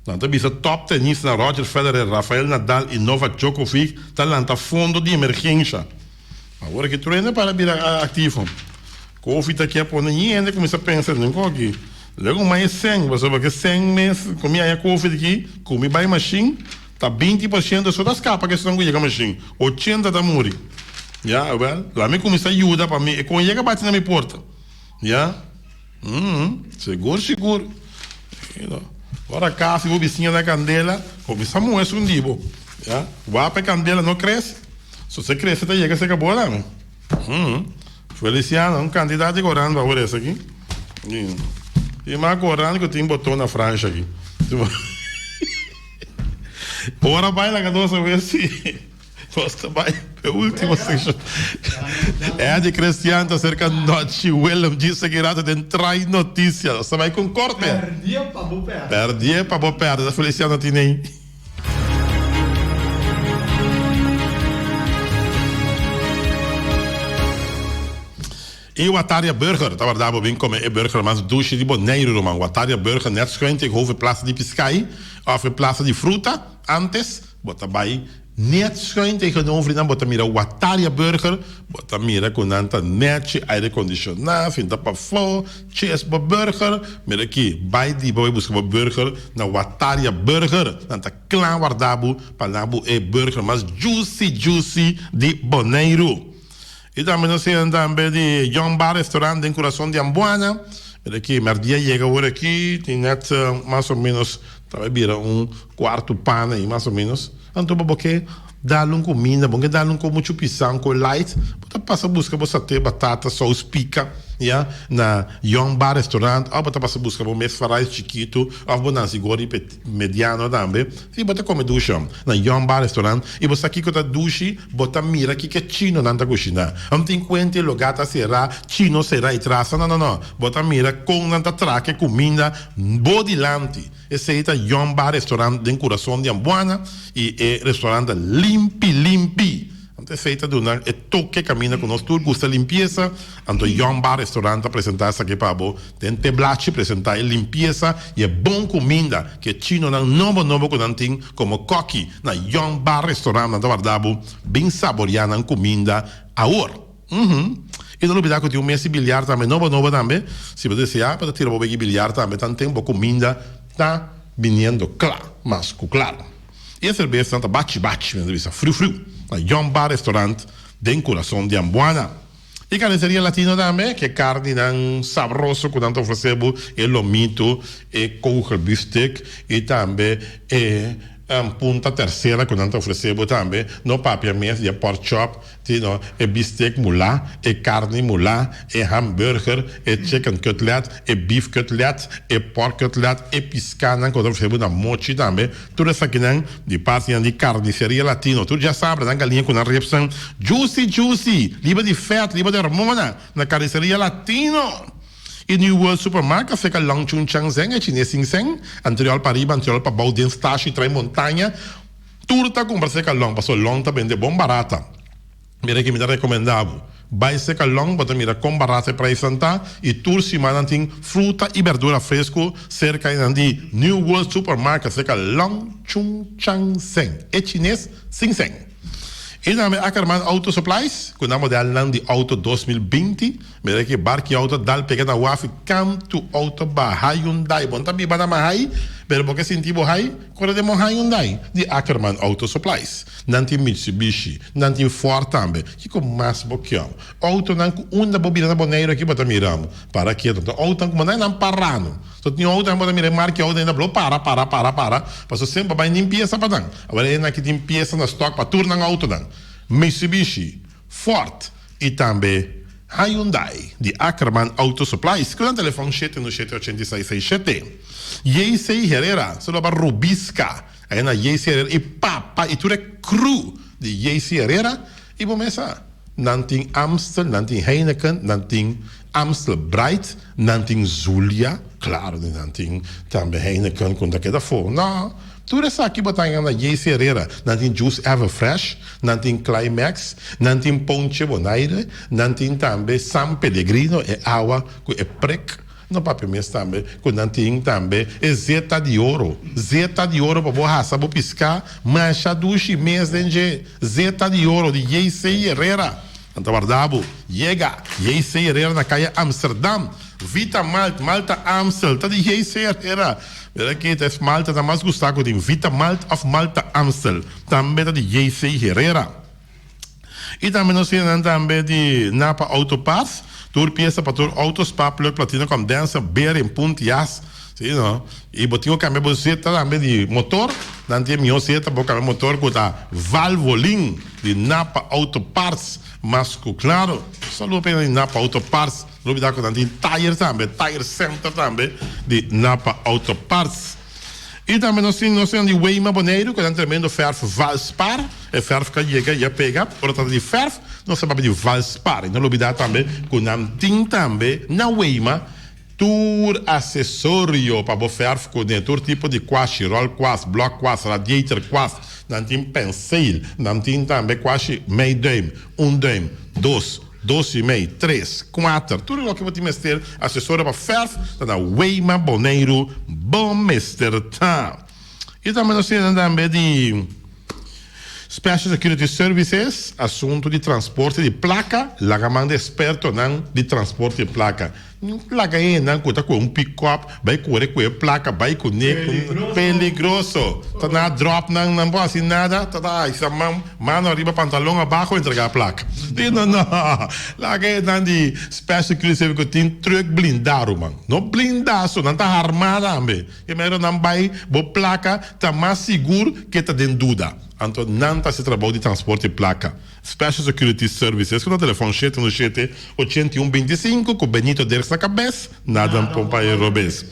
Nan ta bisa top tenistanan Roger Federer, Rafael Nadal y Novak Djokovic ta lanta fondo di emergencia. Awor aki tur hende para bira aktivo. Kofi ta kia pone ñi hende kuminsá pensa den koki. Luego mai e sèn, pasobra ke sèn mes ku mi haña kofi di aki, ku mi bai mashin, ta 20% so ta skapa ke esnan ku yega mashin, 80 ta muri. Ya, awèl, laat mi kuminsá yuda pa mi e kon yega bati na mi porta. Ya. Sigur sigur. Ora kasi bo bisiña na kandela, kuminsá muhe esun di bo. Ya, wak pa e kandela no krese. So se krese ta yega serka bo tambe. Feliciano, un kantidat di koran pa bo resa aki. Tin mas koran ku tin boton na Fransha aki. Ora bai laga nos a ver si nos ta bai e ultimo seccion. Eddie Christian ta serka Nochi Willem djis aki rato den Trai Noticia. Nos ta bai con corte. Perdie pa bo perde. Perdie pa bo perde. Feliciano tin ei. E Wataria Burger ta warda bo bin come e burger mas dushi di Boneiru ruman. Wataria Burger net schuin tegenover Plaza di Piscai of e Plaza di Fruta antes bo ta bay Net schuin tegenover nan bo ta mira Wataria Burger, bo ta mira ku nan ta nechi, aire kondishoná, sinta pafó, ches bo burger. Mira aki, bai di bo bai buska bo burger na Wataria Burger. Nan ta kla warda bo pa na bo e burger mas juicy juicy di Boneiru. I tambe nos tin tambe di Young Bar Restaurant den kurason di Ambuana. Mira aki, mèrdia yega awor aki, tin net mas o ménos ta bai bira un kuartu pan ei mas o ménos. Anto bo bo ke dal un kuminda, bo ke dal un ko muchu pisá, un ko light, bo ta pasa buska bo saté, batata, sous pika, ya, na Young Bar Restaurant, òf bo ta pasa buska bo mes fries chikitu, òf bo nasi gori mediano tambe, si bo ta kome dushi na Young Bar Restaurant, i bo sa kiko ta dushi, bo ta mira kiko e chinonan ta kushiná. No tin kuenta e lugá ta será, chino será i trasa, no, no, no, bo ta mira kon nan ta traka e kuminda bo dilanti. Esei ta Yon Bar Restaurant den kurason di Ambuana i e restaurant ta limpi limpi. Anto esei ta duna e toke kaminda ku nos tur gusta limpiesa. Anto Yon Bar Restaurant ta presentá esaki pa bo den teblachi presentá e limpiesa i e bon kuminda ku e chinonan nobo nobo ku nan tin komo kòki na Yon Bar Restaurant. Nan ta warda bo bin saboriá nan kuminda awor. Uhum. I no lubida ku tin un mes di biliar tambe, nobo nobo tambe. Si bo deseá bo ta tira bo beki biliar tambe, tanten bo kuminda ta biniendo kla, mas ku klaro. I e serbesnan ta bachi bachi, mi ta bisa friu friu, na Young Bar Restaurant den kurason di Ambuana. I Carniceria Latino tambe, ku e karninan sabroso ku nan ta ofresé bo, e lomito, e kogelbifstek i tambe e. Punta Tercera ku nan ta ofresé bo tambe. No papia mes di e pork chop, sino e bistek mulá, e karni mulá, e hamburger, e chicken cutlet, e beef cutlet, e pork cutlet, e piskánan ku ta ofresé bo na mochi tambe. Tur esakinan di partinan di Carniceria Latino. Tur djasabra nan galiña ku nan ripsnan juicy juicy, liber di fèt, liber di hormona na Carniceria Latino. E New World Supermarket seka Long Chun Chang Zeng e chines sin sèn, anterior pariba, anterior pabou den stashi trai montaña, tur ta kumpra seka Long pasobra Long ta bende bon barata. Mira ki mi ta rekomenda bo, bai seka Long bo ta mira kon barata e preisnan ta i tur siman nan tin fruta i berdura fresku serka e nan di New World Supermarket seka Long Chun Chang Zeng e chines sin sèn. I tambe Ackerman Auto Supplies ku nan modelnan di auto 2020. Mira ki barki auto dal pega na wafi kantu auto baha Hyundai. Bo no ta biba na Mahai, pero bo ke sinti bo hai, kore den bo Hyundai di Ackerman Auto Supplies. Nan tin Mitsubishi, nan tin Ford tambe. Kiko mas bo kier? Autonan ku unda bo bira na Boneiru aki bo ta mira mo. Para ketu. Anto autonan ku bo nan para no. So tin autonan bo ta mira e marki auto ainda blo para, para, para, para. Pasobra semper bai limpiesa pa nan. Awor e nan ki tin piesa na stock pa tur nan autonan. Mitsubishi, Ford y tambe Hyundai di Ackerman Auto Supplies cu nan telefon shete uno shete ochenta y seis seis shete. JC Herrera su loba Rubisca aya na JC Herrera y papa y tur e crew di JC Herrera y bo mes sa nan tin Amstel, nan tin Heineken, nan tin Amstel Bright, nan tin Zulia, claro di nan tin tambe Heineken cu no ta keda afo no. Tur esaki bo ta haña na JC Herrera. Nan tin juice Everfresh, nan tin Climax, nan tin Ponche Bonaire, nan tin tambe San Pellegrino, e awa ku e prek. No papia mes tambe ku nan tin tambe e zeta di oro. Zeta di oro pa bo hasa bo piská masha dushi mes den dje. Zeta di oro di JC Herrera. Nan ta warda bo. Yega JC Herrera na kaya Amsterdam. Vita Malt, Malta Amstel, ta di JC Herrera. Mira aki ta es malta ta mas gusta ku tin Vita Malt of Malta Amstel. Tambe ta di JC Herrera. I tambe nos tin nan tambe di Napa Auto Parts. Tur piesa pa tur auto, spark plug, platina, condenser, bearing, punt, jas. Si no. I bo tin ku kambia bo zeta tambe di motor. Nan tin e mihó zeta pa bo kambia motor ku ta Valvoline di Napa Auto Parts. Mas ku klaro. Saludo pa e di Napa Auto Parts. No olbida ku nan tin tayer tambe, tayer center tambe di Napa Auto Parts. I tambe nos tin nos tin di Weima Boneiru ku nan tremendo ferf Valspar. E ferf ka yega i a pega. Ora trata di ferf nos ta papia di Valspar. I no lubida tambe ku nan tin tambe na Weima tur asesorio pa bo ferf kuné, tur tipo di kwashi, ròl kwas, blòk kwas, radiator kwas. Nan tin penseel, nan tin tambe kwashi mei duim, un duim, dos. Dos i mei, tres, kuater, tur e loke bo tin mester asesora pa fèrf ta na Weima Boneiru bo mester ta. I tambe nos tin tambe di Special Security Services, asuntu di transporte di plaka, laga man di espertonan di transporte di plaka. Laga hendenan ku ta kue un pikòp bai kore ku e plaka bai kuné peligroso ta na dròp nan nan por hasi nada ta ta hisa man mano ariba pantalon abaho entregá plaka di no no laga hendenan di special security service ku tin trùk blindá ruman no blindá so nan ta harmá tambe ke manera nan bai bo plaka ta mas sigur ke ta den duda anto nan ta hasi trabou di transporte plaka. Special Security Services ku ta telefòn shete uno shete, ochenta i un, binti i sinku ku Benito Dirks na kabes, nada por bai robes.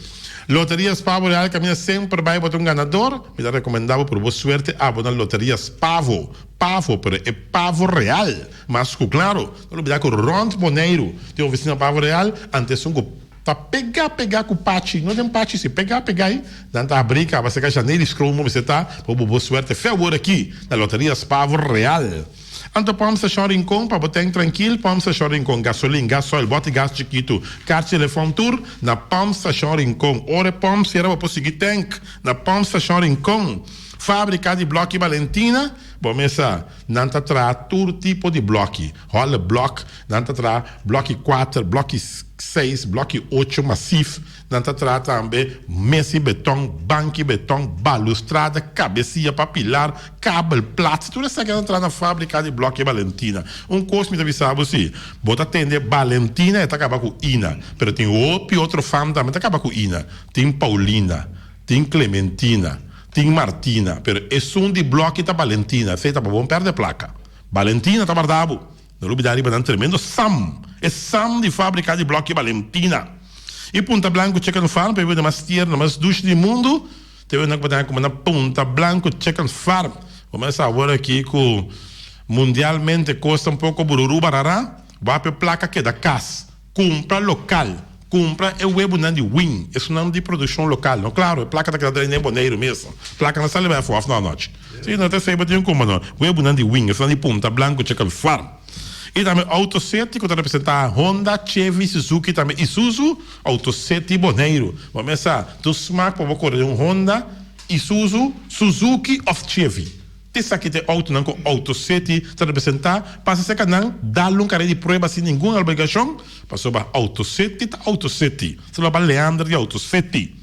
Loterias Pavo Real kaminda semper bai bo ta un ganador, mi ta rekomendá bo puru bo suerte abo na Loterias Pavo, Pavo pero e Pavo Real mas ku klaro. No lubidá ku rònt Boneiru tin ofisina Pavo Real, antes esun ku ta pegá pegá ku Pachi, no den Pachi si pegá pegá ei, nan ta habrí kaba serka Janely Skroon bo mester ta pa bo bo suerte fe awor aki na Loterias Pavo Real. Anto Pump Station Rincon pa bo tank trankil, Pump Station Rincon gasolin, gasoil, bòti gas chikitu, karchi telefòn tur na Pump Station Rincon. Ora e pump sera bo por sigui tank na Pump Station Rincon. Fábrika di Blòki Balentina, bo mes sa nan ta traha tur tipo di blòki, hòle blòk, Nan ta traha blòki kuater, blòki seis, blòki ocho masif. Nan ta traha tambe mesa di beton, banki beton, balustrada, kabesia pa pilar, kabel plat. Tur esaki nan ta traha na fábrika di blòki Balentina. Un kos mi ta bisa bo si, bo ta tende Balentina e ta kaba ku ina, pero tin hopi otro fam tambe ta kaba ku ina. Tin Paulina, tin Clementina. Tin Martina, pero esun di blòki ta Balentina, esei ta pa bon pèrdè plaka. Balentina ta warda bo. No lubidá riba nan tremendo sam, e sam di fábrika di blòki Balentina. I Punta Blanku Chicken Farm pa e bebida mas tierno, mas dushi di mundu. Te wena ku bo ta kuma na Punta Blanku Chicken Farm. Bo mester sa awor aki ku mundialmente kos ta un poko bururu barara, bo a pe plaka keda kas. Kumpra lokal. Kumpra e webunan di win, esunnan di produkshon lokal. No klaro, e plaka ta keda drei den Boneiru mes. Plaka no sali bai afó òf no anochi. Si, no ta esei bo tin kumpra no. Webunan di win, esunnan di Punta Blanku Chicken Farm. I tambe Auto City ku ta representá Honda, Chevy, Suzuki tambe Isuzu, Auto City Boneiru. Bo mes sa, tur smak pa bo kore den un Honda, Isuzu, Suzuki òf Chevy. Esaki ta e outonan ku Autocity ta representá. Pasa serka nan, dal un kare di prueba sin ningun obligashon, pasobra Autocity ta Autocity. Solo pa Leander di Autocity.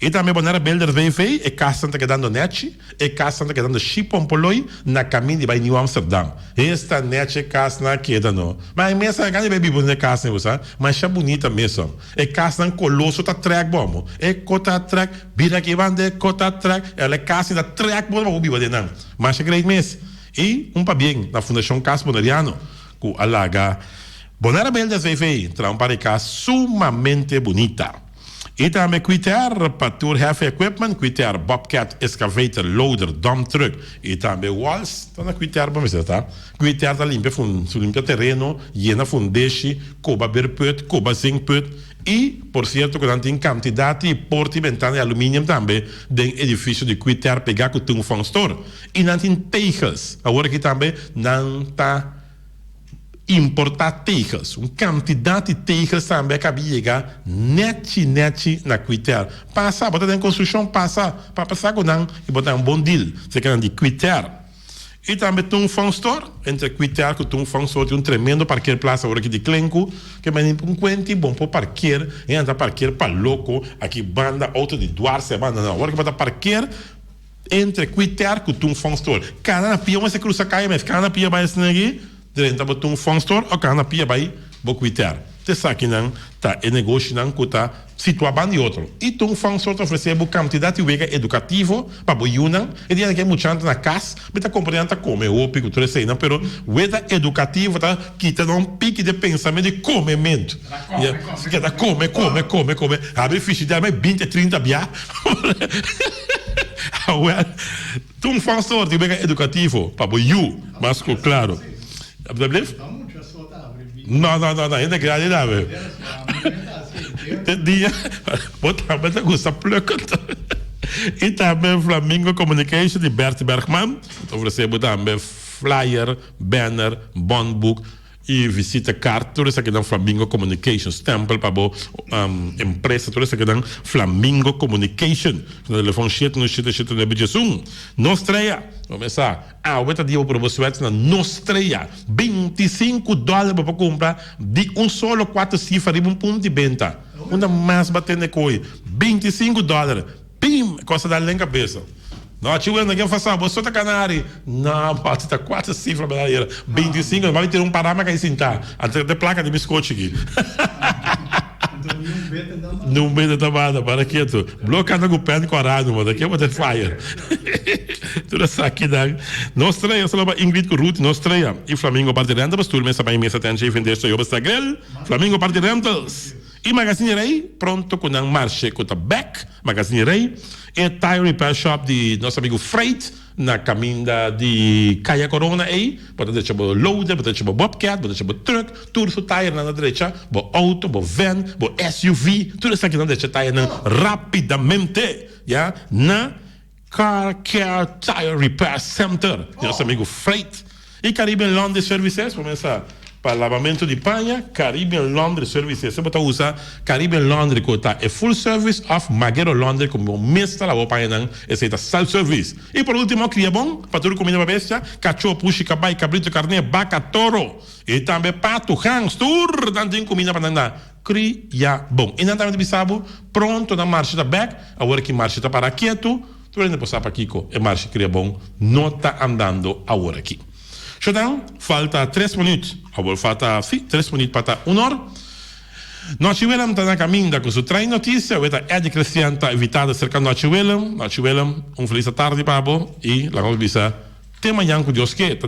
I tambe Bonaire Builders BV, e kasnan ta kedando nèchi, e kasnan ta kedando shipompoloi na kamin di bai Nieuw Amsterdam. Esta nèchi e kasnan a keda no. Ma e mes a gana di bai biba den e kasnan, bo sa. Masha bunita mesun. E kasnan koloso ta trèk bo amo. E ko ta trèk. Bira aki banda e ko ta trèk. El e kas ta trèk bo pa bo biba den nan. Masha great mes. I un pabien na Fundashon Kas Boneriano ku a laga Bonaire Builders BV traha un par di kas sumamente bunita. I tambe Quitair pa tur heavy equipment, Quitair Bobcat, Excavator, Loader, Dump Truck i tambe Walls ta na Quitair bo mester ta. Quitair ta limpia fun limpia tereno, yena fundeshi, koba beerput, koba zinkput i por sierto ku nan tin kantidat di porta i bentana di aluminium tambe den edifisio di Quitair pegá ku Tung Fong Store. I nan tin tegels. Awor aki tambe nan ta Importá tegels. Un kantidat di tegels tambe a kabi yega nèchi nèchi na Quiter. Pasa, bo ta den konstrukshon, pasa pa pasa ku nan i bo ta un bon deal. Esaki nan di Quiter. I tambe Tung Fong Store. Entre Quiter ku Tung Fong Store tin un tremendo parkeerplaats awor aki di Klenku. Ke meni un kuenti bon por parkeer. E nan ta parkeer pa loko aki banda outo di Duarse a banda nan. Awor aki bo ta parkeer. Entre Quiter ku Tung Fong Store. Kana na pia mester krusa kaya mes. Kana na pia bai esnan aki drenta bo Tung Fong Store o kana na pia bai bo Quiter. Ta esakinan ta e negoshinan ku ta situá banda di otro. I Tung Fong Store ta ofresé bo kantidat di wega edukativo pa bo yunan. E dianan ke muchanan ta na kas, mi ta komprendé nan ta kome hopi ku tur eseinan, pero wega edukativo ta kita nan un piki di pensamentu di komementu. Ta kome, kome, kome, kome. Habri fishidèr mai binti, trinta bia. Awel, ta un fan soort di wega edukativo pa bo yu, mas ku klaro. Alsjeblieft? No, no, no, no, hende grandi tambe. Te dia, bo tambe ta gusta plukken. I tambe Flamingo Communication di Bert Bergman ta ofresé bo tambe flyer, banner, bondboek. Y visita kaart tur esakinan Flamingo Communication stempel pa bo empresa tur esakinan Flamingo Communication na telefon shete no shete shete nuebe diesun Nos Strea bo mes sa awe ta dia bo pone bo suerte na Nos Strea bintisinku dòler bo por kumpra di un solo kuater sifra riba un punto di benta unda mas bo a tende koe bintisinku dòler. Pim! E kos ta dal den kabesa. No, chiwen, no ke fasa, bo so ta kanari. No, bo ta kuater sifra bela yera. Bintisinko, no mami tira un parama kai sinta. Anto te plaka di biskochi aki. Ni un bete ta banda, para ketu. Blo kanta ku pen kora numa, ta ke bo ta fire. Tur esakinan. Nos trea, solo pa Ingrid ku Ruth, nos trea. I Flamingo Party Rentals, tur mesa pa e mesa tenchi i vende esto yoba sta grill. Flamingo Party Rentals. I Magazine Rey pronto ku nan marshe ku ta bek Magazine Rey e tire repair shop di nos amigu Freight na kaminda di Kaya Corona ei bo ta drecha bo loader bo ta drecha bo bobcat bo ta drecha bo truck tur su tirenan ta drecha bo auto bo van bo SUV tur esaki nan drecha tirenan rapidamente ya na Car Care Tire Repair Center di nos amigu Freight y Caribbean Laundry Services por mesa pa labamento di paña Caribbean Laundry Services bo ta usa Caribbean Laundry cu ta e full service of Magero Laundry cu bo mes ta laba bo pañanan esey ta self service y por ultimo Cria Bon pa tur cuminda pa bestia cacho pushi cabay cabrito carne baca toro y tambe pato gans tur nan tin cuminda pa nan na Cria bon. I nan tambe ta bisa bo, pronto nan marsha ta bek, awor aki marsha ta para ketu, tur hende por sa pakiko e marsha cria bon no ta andando awor aki. Shodan, falta tres minuut, awor falta, si, tres minuut pa ta un or. Nochi Willem ta na caminda cu su Trae Noticia, we ta Eddie Christian ta invitado cerca Nochi Willem. Nochi Willem, un feliz atardi pa bo y laga nos bisa te mañan cu Dios ke. Ta.